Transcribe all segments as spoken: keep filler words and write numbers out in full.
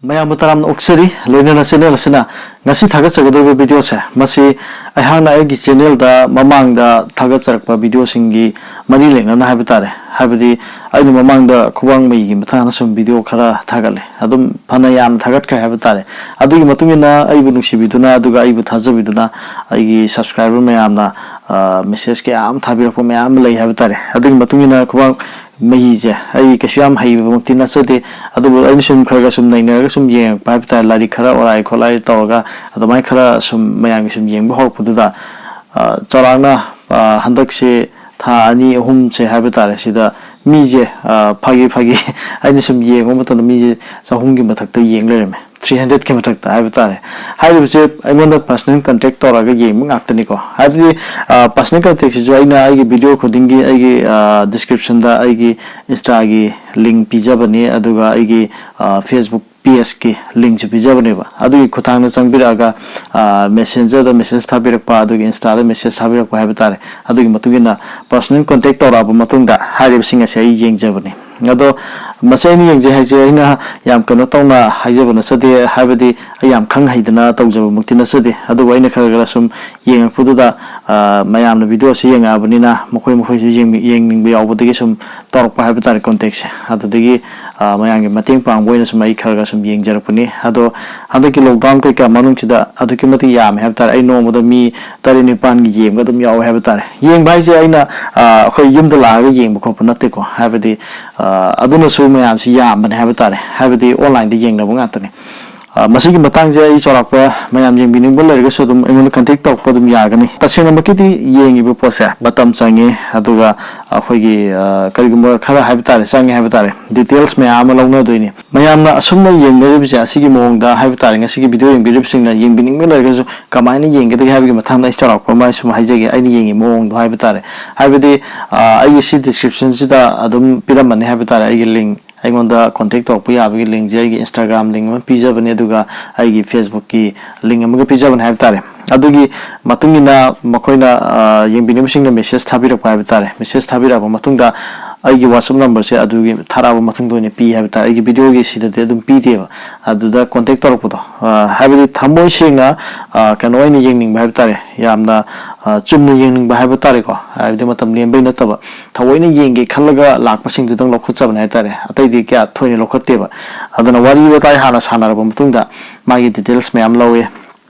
ꯃꯌꯥꯝꯕꯨ ꯇꯔꯥꯝꯅ ꯑꯣꯛꯆꯔꯤ꯫ ꯂꯣꯏꯅꯅ ꯆꯦꯅꯦꯜ ꯑꯁꯤꯅ ꯉꯁꯤ ꯊꯥꯒꯠꯆꯒꯗꯧꯔꯤꯕ ꯚꯤꯗꯤꯑꯣꯁꯦ, ꯃꯁꯤ ꯑꯩꯍꯥꯛꯅ ꯑꯩꯒꯤ ꯆꯦꯅꯦꯜꯗ ꯃꯃꯥꯡꯗ ꯊꯥꯒꯠꯆꯔꯛꯄ ꯚꯤꯗꯤꯑꯣꯁꯤꯡꯒꯤ ꯃꯔꯤ ꯂꯩꯅꯅ ꯍꯥꯏꯕ ꯇꯥꯔꯦ꯫ ꯍꯥꯏꯕꯗꯤ ꯑꯩꯅ ꯃꯃꯥꯡꯗ ꯈꯨꯕꯥꯡ ꯃꯩꯒꯤ ꯃꯇꯥꯡꯗ ꯁꯨꯝ ꯚꯤꯗꯤꯑꯣ ꯈꯔ ꯊꯥꯒꯠꯂꯦ, ꯑꯗꯨꯝ ꯐꯅ ꯌꯥꯝꯅ ꯊꯥꯒꯠꯈ꯭ꯔꯦ ꯍꯥꯏꯕ ꯇꯥꯔꯦ꯫ ꯑꯗꯨꯒꯤ ꯃꯇꯨꯡ ꯏꯟꯅ ꯑꯩꯕꯨ ꯅꯨꯡꯁꯤꯕꯤꯗꯨꯅ, ꯑꯗꯨꯒ ꯑꯩꯕꯨ ꯊꯥꯖꯕꯤꯗꯨꯅ ꯑꯩꯒꯤ ꯁꯕꯁꯀ꯭ꯔꯥꯏꯕꯔ ꯃꯌꯥꯝꯅ ꯃꯦꯁꯦꯖ ꯀꯌꯥ ꯑꯃ ꯊꯥꯕꯤꯔꯛꯄ ꯃꯌꯥꯝ ꯑꯃ ꯂꯩ ꯍꯥꯏꯕ ꯇꯥꯔꯦ꯫ ꯑꯗꯨꯒꯤ ꯃꯇꯨꯡ ꯏꯟꯅ ꯈꯨꯕꯥꯡ ꯃꯍꯤꯁꯦ ꯑꯩ ꯀꯩꯁꯨ ꯌꯥꯝ ꯍꯩꯕꯃꯛꯇꯤ ꯅꯠꯆꯗꯦ, ꯑꯗꯨꯕꯨ ꯑꯩꯅ ꯁꯨꯝ ꯈꯔ ꯈꯔ ꯁꯨꯝ ꯅꯩꯅꯔꯒ ꯁꯨꯝ ꯌꯦꯡꯉꯛꯄ ꯍꯥꯏꯕ ꯇꯥꯔꯦ꯫ ꯂꯥꯏꯔꯤꯛ ꯈꯔ ꯑꯣꯔꯥꯏ ꯈꯣꯠꯂꯥꯏ ꯇꯧꯔꯒ ꯑꯗꯨꯃꯥꯏꯅ ꯈꯔ ꯁꯨꯝ ꯃꯌꯥꯝꯒꯤ ꯁꯨꯝ ꯌꯦꯡꯕ ꯍꯧꯔꯛꯄꯗꯨꯗ, ꯑ, ꯆꯥꯎꯔꯥꯛꯅ, ꯑ, ꯍꯟꯗꯛꯁꯦ ꯊꯥ ꯑꯅꯤ ꯑꯍꯨꯝꯁꯦ ꯍꯥꯏꯕ ꯇꯥꯔꯦ, ꯁꯤꯗ ꯃꯤꯁꯦ, ꯑ, ꯐꯥꯒꯤ ꯐꯥꯒꯤ ꯑꯩꯅ ꯁꯨꯝ ꯌꯦꯡꯕ ꯃꯇꯝꯗ ꯃꯤꯁꯦ ꯆꯍꯨꯝꯒꯤ ꯃꯊꯛꯇ ꯌꯦꯡ ꯂꯩꯔꯝꯃꯦ, ꯊ꯭ꯔꯤ ꯍꯟꯗ꯭ꯔꯦꯠꯀꯤ ꯃꯊꯛꯇ ꯍꯥꯏꯕ ꯇꯥꯔꯦ꯫ ꯍꯥꯏꯔꯤꯕꯁꯦ ꯑꯩꯉꯣꯟꯗ ꯄꯔꯁꯅꯦꯜ ꯀꯟꯇꯦꯛ ꯇꯧꯔꯒ ꯌꯦꯡꯕ ꯉꯥꯛꯇꯅꯤꯀꯣ꯫ ꯍꯥꯏꯕꯗꯤ ꯄꯔꯁꯅꯦꯜ ꯀꯟꯇꯦꯛꯁꯤꯁꯨ ꯑꯩꯅ ꯑꯩꯒꯤ ꯚꯤꯗꯤꯑꯣ ꯈꯨꯗꯤꯡꯒꯤ ꯑꯩꯒꯤ ꯗꯤꯁꯀ꯭ꯔꯤꯞꯁꯟꯗ ꯑꯩꯒꯤ ꯏꯟꯁꯇꯥꯒꯤ ꯂꯤꯡ ꯄꯤꯖꯕꯅꯤ, ꯑꯗꯨꯒ ꯑꯩꯒꯤ ꯐꯦꯁꯕꯨꯛ ꯄꯦꯖꯀꯤ ꯂꯤꯡꯁꯨ ꯄꯤꯖꯕꯅꯦꯕ꯫ ꯑꯗꯨꯒꯤ ꯈꯨꯠꯊꯥꯡꯗ ꯆꯪꯕꯤꯔꯛꯑꯒ ꯃꯦꯁꯦꯟꯖꯔꯗ ꯃꯦꯁꯦꯖ ꯊꯥꯕꯤꯔꯛꯄ, ꯑꯗꯨꯒꯤ ꯏꯟꯁꯇꯥꯗ ꯃꯦꯁꯦꯖ ꯊꯥꯕꯤꯔꯛꯄ ꯍꯥꯏꯕ ꯇꯥꯔꯦ꯫ ꯑꯗꯨꯒꯤ ꯃꯇꯨꯡ ꯏꯟꯅ ꯄꯔꯁꯅꯦꯜ ꯀꯟꯇꯦꯛ ꯇꯧꯔꯛꯑꯕ ꯃꯇꯨꯡꯗ ꯍꯥꯏꯔꯤꯕꯁꯤꯡ ꯑꯁꯦ ꯑꯩ ꯌꯦꯡꯖꯕꯅꯤ꯫ ꯑꯗꯣ ꯃꯁꯤ ꯑꯩꯅ ꯌꯦꯡꯖꯩ ꯍꯥꯏꯁꯦ ꯑꯩꯅ ꯌꯥꯝ ꯀꯩꯅꯣ ꯇꯧꯅ ꯍꯥꯏꯖꯕ ꯅꯠꯆꯗꯦ, ꯍꯥꯏꯕꯗꯤ ꯑꯩ ꯌꯥꯝ ꯈꯪ ꯍꯩꯗꯅ ꯇꯧꯖꯕꯃꯛꯇꯤ ꯅꯠꯆꯗꯦ꯫ ꯑꯗꯨꯕꯨ ꯑꯩꯅ ꯈꯔ ꯈꯔ ꯁꯨꯝ ꯌꯦꯡꯉꯛꯄꯗꯨꯗ, ꯑ, ꯃꯌꯥꯝꯅ ꯚꯤꯗꯤꯑꯣꯁꯤ ꯌꯦꯡꯉꯛꯑꯕꯅꯤꯅ ꯃꯈꯣꯏ ꯃꯈꯣꯏꯁꯨ ꯌꯦꯡꯅꯤꯡ-, ꯌꯦꯡꯅꯤꯡꯕ ꯌꯥꯎꯕꯗꯒꯤ ꯁꯨꯝ ꯇꯧꯔꯛꯄ ꯍꯥꯏꯕ ꯇꯥꯔꯦ ꯀꯣꯟꯇꯦꯛꯁꯦ꯫ ꯑꯗꯨꯗꯒꯤ, ꯑ, ꯃꯌꯥꯝꯒꯤ ꯃꯇꯦꯡ ꯄꯥꯡꯕ ꯑꯣꯏꯅ ꯁꯨꯝ ꯑꯩ ꯈꯔ ꯈꯔ ꯁꯨꯝ ꯌꯦꯡꯖꯔꯛꯄꯅꯤ꯫ ꯑꯗꯣ ꯍꯟꯗꯛꯀꯤ ꯂꯣꯛꯗꯥꯎꯟ ꯀꯩꯀꯥ ꯃꯅꯨꯡꯁꯤꯗ ꯑꯗꯨꯛꯀꯤ ꯃꯇꯤꯛ ꯌꯥꯝꯃꯦ ꯍꯥꯏꯕ ꯇꯥꯔꯦ꯫ ꯑꯩ ꯅꯣꯡꯃꯗ ꯃꯤ ꯇꯔꯦꯠ ꯅꯤꯄꯥꯟꯒꯤ ꯌꯦꯡꯕ ꯑꯗꯨꯝ ꯌꯥꯎꯋꯦ ꯍꯥꯏꯕ ꯇꯥꯔꯦ꯫ ꯌꯦꯡꯕ ꯍꯥꯏꯁꯦ ꯑꯩꯅ, ꯑ, ꯑꯩꯈꯣꯏ ꯌꯨꯝꯗ ꯂꯥꯛꯑꯒ ꯌꯦꯡꯕ ꯈꯣꯠꯄ ꯅꯠꯇꯦꯀꯣ꯫ ꯍꯥꯏꯕꯗꯤ, ꯑ, ꯑꯗꯨꯅꯁꯨ ꯃꯌꯥꯝꯁꯤ ꯌꯥꯝꯕꯅꯦ ꯍꯥꯏꯕ ꯇꯥꯔꯦ꯫ ꯍꯥꯏꯕꯗꯤ ꯑꯣꯟꯂꯥꯏꯟꯗ ꯌꯦꯡꯅꯕ ꯉꯥꯛꯇꯅꯤ꯫ ꯑ, ꯃꯁꯤꯒꯤ ꯃꯇꯥꯡꯁꯦ ꯑꯩ ꯆꯥꯎꯔꯥꯛꯄ ꯃꯌꯥꯝ ꯌꯦꯡꯕꯤꯅꯤꯡꯕ ꯂꯩꯔꯒꯁꯨ ꯑꯗꯨꯝ ꯑꯩꯉꯣꯟꯗ ꯀꯟꯇꯦꯛ ꯇꯧꯔꯛꯄ ꯑꯗꯨꯝ ꯌꯥꯒꯅꯤ꯫ ꯇꯁꯦꯡꯅꯃꯛꯀꯤꯗꯤ ꯌꯦꯡꯉꯤꯕ ꯄꯣꯠꯁꯦ ꯃꯇꯝ ꯆꯪꯉꯤ, ꯑꯗꯨꯒ ꯑꯩꯈꯣꯏꯒꯤ, ꯑ, ꯀꯔꯤꯒꯨꯝꯕ ꯈꯔ ꯍꯥꯏꯕ ꯇꯥꯔꯦ, ꯆꯪꯉꯦ ꯍꯥꯏꯕ ꯇꯥꯔꯦ, ꯗꯤꯇꯦꯜꯁ ꯃꯌꯥꯝ ꯑꯃ ꯂꯧꯅꯗꯣꯏꯅꯤ꯫ ꯃꯌꯥꯝꯅ ꯑꯁꯨꯝꯅ ꯌꯦꯡꯅꯔꯤꯕꯁꯦ ꯑꯁꯤꯒꯤ ꯃꯑꯣꯡꯗ ꯍꯥꯏꯕ ꯇꯥꯔꯦ, ꯉꯁꯤꯒꯤ ꯚꯤꯗꯤꯑꯣ ꯌꯦꯡꯕꯤꯔꯤꯕꯁꯤꯡꯅ ꯌꯦꯡꯕꯤꯅꯤꯡꯕ ꯂꯩꯔꯒꯁꯨ ꯀꯃꯥꯏꯅ ꯌꯦꯡꯒꯗꯒꯦ ꯍꯥꯏꯕꯒꯤ ꯃꯇꯥꯡꯗ ꯑꯩ ꯆꯥꯎꯔꯥꯛꯄ ꯑꯃ ꯑꯩ ꯁꯨꯝ ꯍꯥꯏꯖꯒꯦ, ꯑꯩꯅ ꯌꯦꯡꯉꯤ ꯃꯑꯣꯡꯗꯣ ꯍꯥꯏꯕ ꯇꯥꯔꯦ꯫ ꯍꯥꯏꯕꯗꯤ, ꯑ, ꯑꯩꯒꯤ ꯁꯤ ꯗꯤꯁꯀ꯭ꯔꯤꯞꯁꯟꯁꯤꯗ ꯑꯗꯨꯝ ꯄꯤꯔꯝꯃꯅꯤ ꯍꯥꯏꯕ ꯇꯥꯔꯦ, ꯑꯩꯒꯤ ꯂꯤꯡ ꯑꯩꯉꯣꯟꯗ ꯀꯣꯟꯇꯦꯛ ꯇꯧꯔꯛꯄ ꯌꯥꯕꯒꯤ ꯂꯤꯡꯁꯦ ꯑꯩꯒꯤ ꯏꯟꯁꯇꯥꯒ꯭ꯔꯥꯝ ꯂꯤꯡ ꯑꯃ ꯄꯤꯖꯕꯅꯦ, ꯑꯗꯨꯒ ꯑꯩꯒꯤ ꯐꯦꯁꯕꯨꯛꯀꯤ ꯂꯤꯡ ꯑꯃꯒ ꯄꯤꯖꯕꯅꯦ ꯍꯥꯏꯕ ꯇꯥꯔꯦ꯫ ꯑꯗꯨꯒꯤ ꯃꯇꯨꯡ ꯏꯟꯅ ꯃꯈꯣꯏꯅ, ꯑ, ꯌꯦꯡꯕꯤꯅꯕꯁꯤꯡꯅ ꯃꯦꯁꯦꯖ ꯊꯥꯕꯤꯔꯛꯄ ꯍꯥꯏꯕ ꯇꯥꯔꯦ꯫ ꯃꯦꯁꯦꯖ ꯊꯥꯕꯤꯔꯛꯑꯕ ꯃꯇꯨꯡꯗ ꯑꯩꯒꯤ WhatsApp numberꯁꯦ ꯑꯗꯨꯒꯤ ꯊꯥꯔꯛꯑꯕ ꯃꯇꯨꯡꯗ ꯑꯣꯏꯅ ꯄꯤ ꯍꯥꯏꯕ ꯇꯥꯔꯦ꯫ ꯑꯩꯒꯤ videoꯒꯤ ꯁꯤꯗꯗꯤ ꯑꯗꯨꯝ ꯄꯤꯗꯦꯕ꯫ ꯑꯗꯨꯗ contact ꯇꯧꯔꯛꯄꯗꯣ, ꯑ, ꯍꯥꯏꯕꯗꯤ ꯊꯃꯣꯏ ꯁꯦꯡꯅ, ꯑ, ꯀꯩꯅꯣ ꯑꯣꯏꯅ ꯌꯦꯡꯅꯤꯡꯕ ꯍꯥꯏꯕ ꯇꯥꯔꯦ, ꯌꯥꯝꯅ, ꯑ, ꯆꯨꯝꯅ ꯌꯦꯡꯅꯤꯡꯕ ꯍꯥꯏꯕ ꯇꯥꯔꯦꯀꯣ, ꯍꯥꯏꯕꯗꯤ ꯃꯇꯝ ꯂꯦꯟꯕꯩ ꯅꯠꯇꯕ, ꯊꯑꯣꯏꯅ ꯌꯦꯡꯒꯦ ꯈꯜꯂꯒ ꯂꯥꯛꯄꯁꯤꯡꯗꯨꯗꯪ ꯂꯧꯈꯠꯆꯕꯅꯦ ꯍꯥꯏ ꯇꯥꯔꯦ꯫ ꯑꯇꯩꯗꯤ ꯀꯌꯥ ꯊꯣꯏꯅ ꯂꯧꯈꯠꯇꯦꯕ꯫ ꯑꯗꯨꯅ ꯋꯥꯔꯤ ꯋꯥꯇꯥꯏ ꯍꯥꯟꯅ ꯁꯥꯟꯅꯔꯕ ꯃꯇꯨꯡꯗ ꯃꯥꯒꯤ details ꯃꯌꯥꯝ ꯂꯧꯋꯤ꯫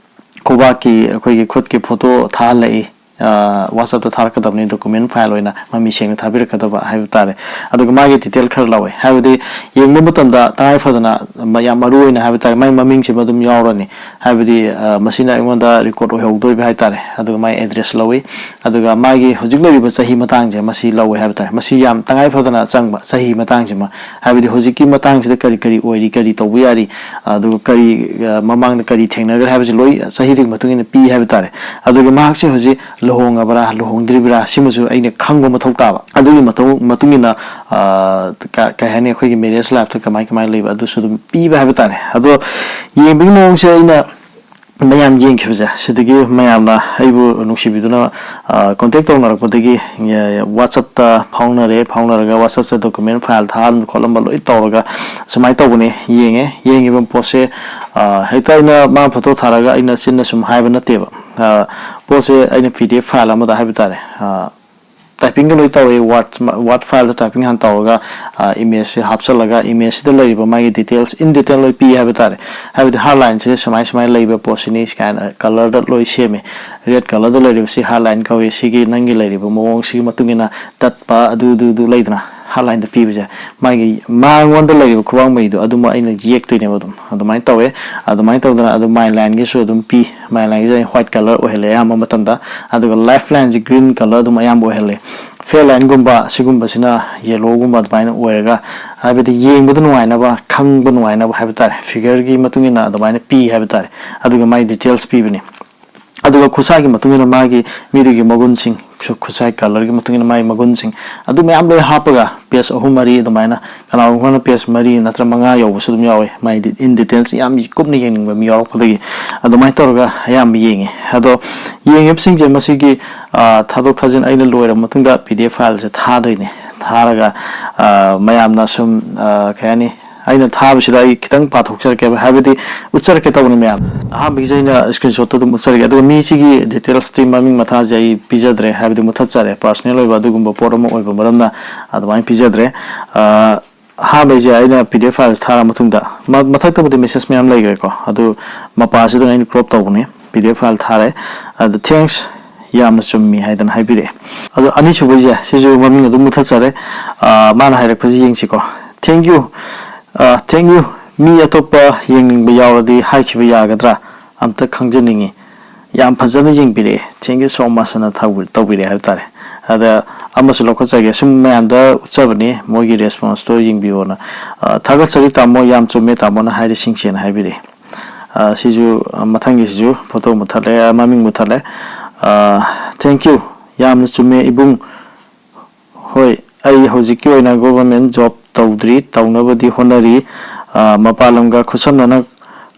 ꯈꯨꯕꯥꯛꯀꯤ, ꯑꯩꯈꯣꯏꯒꯤ ꯈꯨꯠꯀꯤ photo ꯊꯥꯍꯜꯂꯛꯏ꯫ ꯑ, WhatsAppꯇ ꯊꯥꯔꯛꯀꯗꯕꯅꯤ, document file ꯑꯣꯏꯅ ꯃꯃꯤ ꯁꯦꯡꯅ ꯊꯥꯕꯤꯔꯛꯀꯗꯕ ꯍꯥꯏꯕ ꯇꯥꯔꯦ꯫ ꯑꯗꯨꯒ ꯃꯥꯒꯤ detail ꯈꯔ ꯂꯧꯋꯦ, ꯍꯥꯏꯕꯗꯤ ꯌꯦꯡꯕ ꯃꯇꯝꯗ ꯇꯉꯥꯏ ꯐꯗꯅ ꯃ-, ꯌꯥꯝ ꯃꯔꯨ ꯑꯣꯏꯅ ꯍꯥꯏꯕ ꯇꯥꯔꯦ, ꯃꯥꯒꯤ ꯃꯃꯤꯡꯁꯤꯃ ꯑꯗꯨꯝ ꯌꯥꯎꯔꯅꯤ, ꯍꯥꯏꯕꯗꯤ, ꯑ, ꯃꯁꯤꯅ ꯑꯩꯉꯣꯟꯗ record ꯑꯣꯏꯍꯧꯗꯣꯏꯕ ꯍꯥꯏ ꯇꯥꯔꯦ꯫ ꯑꯗꯨꯒ ꯃꯥꯒꯤ address ꯂꯧꯋꯤ, ꯑꯗꯨꯒ ꯃꯥꯒꯤ ꯍꯧꯖꯤꯛ ꯂꯩꯔꯤꯕ ꯆꯍꯤ ꯃꯇꯥꯡꯁꯦ ꯃꯁꯤ ꯂꯧꯋꯦ ꯍꯥꯏꯕ ꯇꯥꯔꯦ꯫ ꯃꯁꯤ ꯌꯥꯝ ꯇꯉꯥꯏ ꯐꯗꯅ ꯆꯪꯕ, ꯆꯍꯤ ꯃꯇꯥꯡꯁꯤꯃ, ꯍꯥꯏꯕꯗꯤ ꯍꯧꯖꯤꯛꯀꯤ ꯃꯇꯥꯡꯁꯤꯗ ꯀꯔꯤ ꯀꯔꯤ ꯑꯣꯏꯔꯤ, ꯀꯔꯤ ꯇꯧꯕ ꯌꯥꯔꯤ, ꯑꯗꯨꯒ ꯀꯔꯤ, ꯑ, ꯃꯃꯥꯡꯗ ꯀꯔꯤ ꯊꯦꯡꯅꯈ꯭ꯔꯦ ꯍꯥꯏꯕꯁꯤ ꯂꯣꯏ ꯆꯍꯤꯗꯨꯒꯤ ꯃꯇꯨꯡ ꯏꯟꯅ ꯄꯤ ꯍꯥꯏꯕ ꯇꯥꯔꯦ꯫ ꯑꯗꯨꯒ ꯃꯍꯥꯛꯁꯦ ꯍꯧꯖꯤꯛ ꯂꯨꯍꯣꯡꯉꯕ꯭ꯔꯥ, ꯂꯨꯍꯣꯡꯗ꯭ꯔꯤꯕ꯭ꯔꯥ, ꯁꯤꯃꯁꯨ ꯑꯩꯅ ꯈꯪꯕ ꯃꯊꯧ ꯇꯥꯕ꯫ ꯑꯗꯨꯒꯤ ꯃꯇꯨꯡ, ꯃꯇꯨꯡ ꯏꯟꯅ, ꯑ, ꯀ-, ꯀꯩ ꯍꯥꯏꯅꯤ, ꯑꯩꯈꯣꯏꯒꯤ marriage lifeꯇ ꯀꯃꯥꯏ ꯀꯃꯥꯏꯅ ꯂꯩꯕ, ꯑꯗꯨꯁꯨ ꯑꯗꯨꯝ ꯄꯤꯕ ꯍꯥꯏꯕ ꯇꯥꯔꯦ꯫ ꯑꯗꯣ ꯌꯦꯡꯕꯒꯤ ꯃꯑꯣꯡꯁꯦ ꯑꯩꯅ ꯃꯌꯥꯝ ꯌꯦꯡꯈꯤꯕꯁꯦ, ꯁꯤꯗꯒꯤ ꯃꯌꯥꯝꯅ ꯑꯩꯕꯨ ꯅꯨꯡꯁꯤꯕꯤꯗꯨꯅ, ꯑ, contact ꯇꯧꯅꯔꯛꯄꯗꯒꯤ, ꯑ, WhatsAppꯇ ꯐꯥꯎꯅꯔꯦ, ꯐꯥꯎꯅꯔꯒ WhatsAppꯇ document file ꯊꯥꯍꯟꯕ ꯈꯣꯠꯍꯟꯕ ꯂꯣꯏ ꯇꯧꯔꯒ ꯁꯨꯃꯥꯏꯅ ꯇꯧꯕꯅꯦ, ꯌꯦꯡꯉꯦ꯫ ꯌꯦꯡꯉꯤꯕ ꯄꯣꯠꯁꯦ, ꯑ, ꯍꯦꯛꯇ ꯑꯩꯅ ꯃꯥ photo ꯊꯥꯔꯒ ꯑꯩꯅ ꯆꯤꯟꯅ ꯁꯨꯝ ꯍꯥꯏꯕ ꯅꯠꯇꯦꯕ꯫ ꯑ, ꯄꯣꯠꯁꯦ ꯑꯩꯅ PDF file ꯑꯃꯗ ꯍꯥꯏꯕ ꯇꯥꯔꯦ, ꯑ, typingꯒ ꯂꯣꯏ ꯇꯧꯋꯦ, Word, Word fileꯗ typing ꯍꯥꯟꯅ ꯇꯧꯔꯒ, ꯑ, imageꯁꯦ ꯍꯥꯞꯆꯜꯂꯒ imageꯁꯤꯗ ꯂꯩꯔꯤꯕ ꯃꯥꯒꯤ details, in detail ꯂꯣꯏ ꯄꯤ ꯍꯥꯏꯕ ꯇꯥꯔꯦ꯫ ꯍꯥꯏꯕꯗꯤ headlineꯁꯦ ꯁꯨꯃꯥꯏ ꯁꯨꯃꯥꯏꯅ ꯂꯩꯕ ꯄꯣꯠꯁꯤꯅꯤ ꯀꯥꯏꯅ colourꯗ ꯂꯣꯏ ꯁꯦꯝꯃꯦ꯫ Red colourꯗ ꯂꯩꯔꯤꯕꯁꯤ headline ꯀꯧꯏ꯫ ꯁꯤꯒꯤ ꯅꯪꯒꯤ ꯂꯩꯔꯤꯕ ꯃꯑꯣꯡꯁꯤꯒꯤ ꯃꯇꯨꯡ ꯏꯟꯅ ꯇꯠꯄ ꯑꯗꯨ, ꯑꯗꯨ, ꯑꯗꯨ ꯂꯩꯗꯅ headlineꯗ ꯄꯤꯕꯁꯦ, ꯃꯥꯒꯤ ꯃꯉꯣꯟꯗ ꯂꯩꯔꯤꯕ ꯈꯨꯕꯥꯡ ꯃꯔꯤꯗꯣ ꯑꯗꯨꯃꯛ ꯑꯩꯅ ꯌꯦꯛꯇꯣꯏꯅꯦꯕ꯫ ꯑꯗꯨꯝ ꯑꯗꯨꯃꯥꯏꯅ ꯇꯧꯋꯦ꯫ ꯑꯗꯨꯃꯥꯏꯅ ꯇꯧꯗꯅ ꯑꯗꯨꯝ my lineꯒꯤꯁꯨ ꯑꯗꯨꯝ ꯄꯤ꯫ My lineꯒꯤꯁꯦ white colour ꯑꯣꯏꯍꯜꯂꯦ ꯑꯌꯥꯝꯕ ꯃꯇꯝꯗ, ꯑꯗꯨꯒ lifelineꯁꯦ green colour ꯑꯗꯨꯝ ꯑꯌꯥꯝꯕ ꯑꯣꯏꯍꯜꯂꯦ꯫ Fairlineꯒꯨꯝꯕ ꯁꯤꯒꯨꯝꯕꯁꯤꯅ yellowꯒꯨꯝꯕ ꯑꯗꯨꯃꯥꯏꯅ ꯑꯣꯏꯔꯒ, ꯍꯥꯏꯕꯗꯤ ꯌꯦꯡꯕꯗ ꯅꯨꯡꯉꯥꯏꯅꯕ, ꯈꯪꯕ ꯅꯨꯡꯉꯥꯏꯅꯕ ꯍꯥꯏꯕ ꯇꯥꯔꯦ, figureꯒꯤ ꯃꯇꯨꯡ ꯏꯟꯅ ꯑꯗꯨꯃꯥꯏꯅ ꯄꯤ ꯍꯥꯏꯕ ꯇꯥꯔꯦ꯫ ꯑꯗꯨꯒ ꯃꯥꯒꯤ details ꯄꯤꯕꯅꯤ꯫ ꯑꯗꯨꯒ ꯈꯨꯠꯁꯥꯒꯤ ꯃꯇꯨꯡ ꯏꯟꯅ ꯃꯥꯒꯤ ꯃꯤꯗꯨꯒꯤ ꯃꯒꯨꯟꯁꯤꯡ, ꯈꯨ-, ꯈꯨꯠꯁꯥꯒꯤ colourꯒꯤ ꯃꯇꯨꯡ ꯏꯟꯅ ꯃꯥꯒꯤ ꯃꯒꯨꯟꯁꯤꯡ, ꯑꯗꯨ ꯃꯌꯥꯝ ꯂꯣꯏ ꯍꯥꯞꯄꯒ page ꯑꯍꯨꯝ ꯃꯔꯤ ꯑꯗꯨꯃꯥꯏꯅ, ꯀꯅꯥꯒꯨꯝꯕ ꯈꯔꯅ page ꯃꯔꯤ ꯅꯠꯇ꯭ꯔ ꯃꯉꯥ ꯌꯧꯕꯁꯨ ꯑꯗꯨꯝ ꯌꯥꯎꯋꯤ, ꯃꯥꯒꯤ in details ꯌꯥꯝ ꯀꯨꯞꯅ ꯌꯦꯡꯅꯤꯡꯕ ꯃꯤ ꯌꯥꯎꯔꯛꯄꯗꯒꯤ꯫ ꯑꯗꯨꯃꯥꯏꯅ ꯇꯧꯔꯒ ꯑꯌꯥꯝꯕ ꯌꯦꯡꯉꯦ꯫ ꯑꯗꯣ ꯌꯦꯡꯉꯤꯕꯁꯤꯡꯁꯦ ꯃꯁꯤꯒꯤ, ꯑ, ꯊꯥꯗꯣꯛ ꯊꯥꯖꯤꯟ ꯑꯩꯅ ꯂꯣꯏꯔꯕ ꯃꯇꯨꯡꯗ PDF fileꯁꯦ ꯊꯥꯗꯣꯏꯅꯦ꯫ ꯊꯥꯔꯒ, ꯑ, ꯃꯌꯥꯝꯅ ꯁꯨꯝ, ꯑ, ꯀꯩ ꯍꯥꯏꯅꯤ, ꯑꯩꯅ ꯊꯥꯕꯁꯤꯗ ꯑꯩ ꯈꯤꯇꯪ ꯄꯥꯊꯣꯛꯆꯔꯛꯀꯦꯕ, ꯍꯥꯏꯕꯗꯤ ꯎꯠꯆꯔꯛꯀꯦ ꯇꯧꯕꯅꯤ ꯃꯌꯥꯝ꯫ ꯑꯍꯥꯟꯕꯒꯤꯁꯦ ꯑꯩꯅ screenshot ꯇꯣ ꯑꯗꯨꯝ ꯎꯠꯆꯔꯒꯦ, ꯑꯗꯨꯒ ꯃꯤꯁꯤꯒꯤ details ꯇꯤ, ꯃꯃꯤꯡ ꯃꯊꯥꯁꯦ ꯑꯩ ꯄꯤꯖꯗ꯭ꯔꯦ, ꯍꯥꯏꯕꯗꯤ ꯃꯨꯠꯊꯠꯆꯔꯦ, personal ꯑꯣꯏꯕ ꯑꯗꯨꯒꯨꯝꯕ ꯄꯣꯠ ꯑꯃ ꯑꯣꯏꯕ ꯃꯔꯝꯅ ꯑꯗꯨꯃꯥꯏꯅ ꯄꯤꯖꯗ꯭ꯔꯦ꯫ ꯑ, ꯑꯍꯥꯟꯕꯩꯁꯦ ꯑꯩꯅ P D F file ꯊꯥꯔ ꯃꯇꯨꯡꯗ, ꯃ-, ꯃꯊꯛꯇꯕꯨꯗꯤ message ꯃꯌꯥꯝ ꯂꯩꯈ꯭ꯔꯦꯀꯣ, ꯑꯗꯨ ꯃꯄꯥꯁꯤꯗ ꯑꯩꯅ crop ꯇꯧꯕꯅꯤ, P D F file ꯊꯥꯔꯦ꯫ ꯑꯗ "Thanks, ꯌꯥꯝꯅ ꯆꯨꯝꯃꯤ" ꯍꯥꯏꯗꯅ ꯍꯥꯏꯕꯤꯔꯛꯑꯦ꯫ ꯑꯗꯣ ꯑꯅꯤꯁꯨꯕꯩꯁꯦ, ꯁꯤꯁꯨ ꯃꯃꯤꯡ ꯑꯗꯨꯝ ꯃꯨꯠꯊꯠꯆꯔꯦ꯫ ꯑ, ꯃꯥꯅ ꯍꯥꯏꯔꯛꯄꯁꯤ ꯌꯦꯡꯁꯤꯀꯣ꯫ "Thank you, ꯑ, thank you, ꯃꯤ ꯑꯇꯣꯞꯄ ꯌꯦꯡꯅꯤꯡꯕ ꯌꯥꯎꯔꯗꯤ ꯍꯥꯏꯈꯤꯕ ꯌꯥꯒꯗ꯭ꯔꯥ? ꯑꯝꯇ ꯈꯪꯖꯅꯤꯡꯉꯤ꯫ ꯌꯥꯝ ꯐꯖꯅ ꯌꯦꯡꯕꯤꯔꯛꯑꯦ꯫ Thank you so much" ꯑꯅ ꯊꯧꯕꯤ-, ꯇꯧꯕꯤꯔꯛꯑꯦ ꯍꯥꯏꯕ ꯇꯥꯔꯦ꯫ ꯑꯗ ꯑꯃꯁꯨ ꯂꯧꯈꯠꯆꯒꯦ꯫ ꯁꯨꯝ ꯃꯌꯥꯝꯗ ꯎꯠꯆꯕꯅꯤ, ꯃꯣꯏꯒꯤ response ꯇꯣ ꯌꯦꯡꯕꯤꯌꯣꯅ꯫ ꯑ, "ꯊꯥꯒꯠꯆꯔꯤ ꯇꯥꯃꯣ, ꯌꯥꯝ ꯆꯨꯝꯃꯦ ꯇꯥꯃꯣꯅ ꯍꯥꯏꯔꯤꯁꯤꯡꯁꯦꯅ" ꯍꯥꯏꯕꯤꯔꯛꯑꯦ꯫ ꯑ, ꯁꯤꯁꯨ, ꯑ, ꯃꯊꯪꯒꯤꯁꯤꯁꯨ photo ꯃꯨꯠꯊꯠꯂꯦ, ꯑ, ꯃꯃꯤꯡ ꯃꯨꯠꯊꯠꯂꯦ꯫ ꯑ, "Thank you, ꯌꯥꯝꯅ ꯆꯨꯝꯃꯦ ꯏꯕꯨꯡ꯫ ꯍꯣꯏ, ꯑꯩ ꯍꯧꯖꯤꯛꯀꯤ ꯑꯣꯏꯅ government job ꯇꯧꯗ꯭ꯔꯤ, ꯇꯧꯅꯕꯗꯤ ꯍꯣꯠꯅꯔꯤ꯫ ꯑ, ꯃꯄꯥꯟ ꯂꯝꯒ ꯈꯨꯠꯁꯝꯅꯅ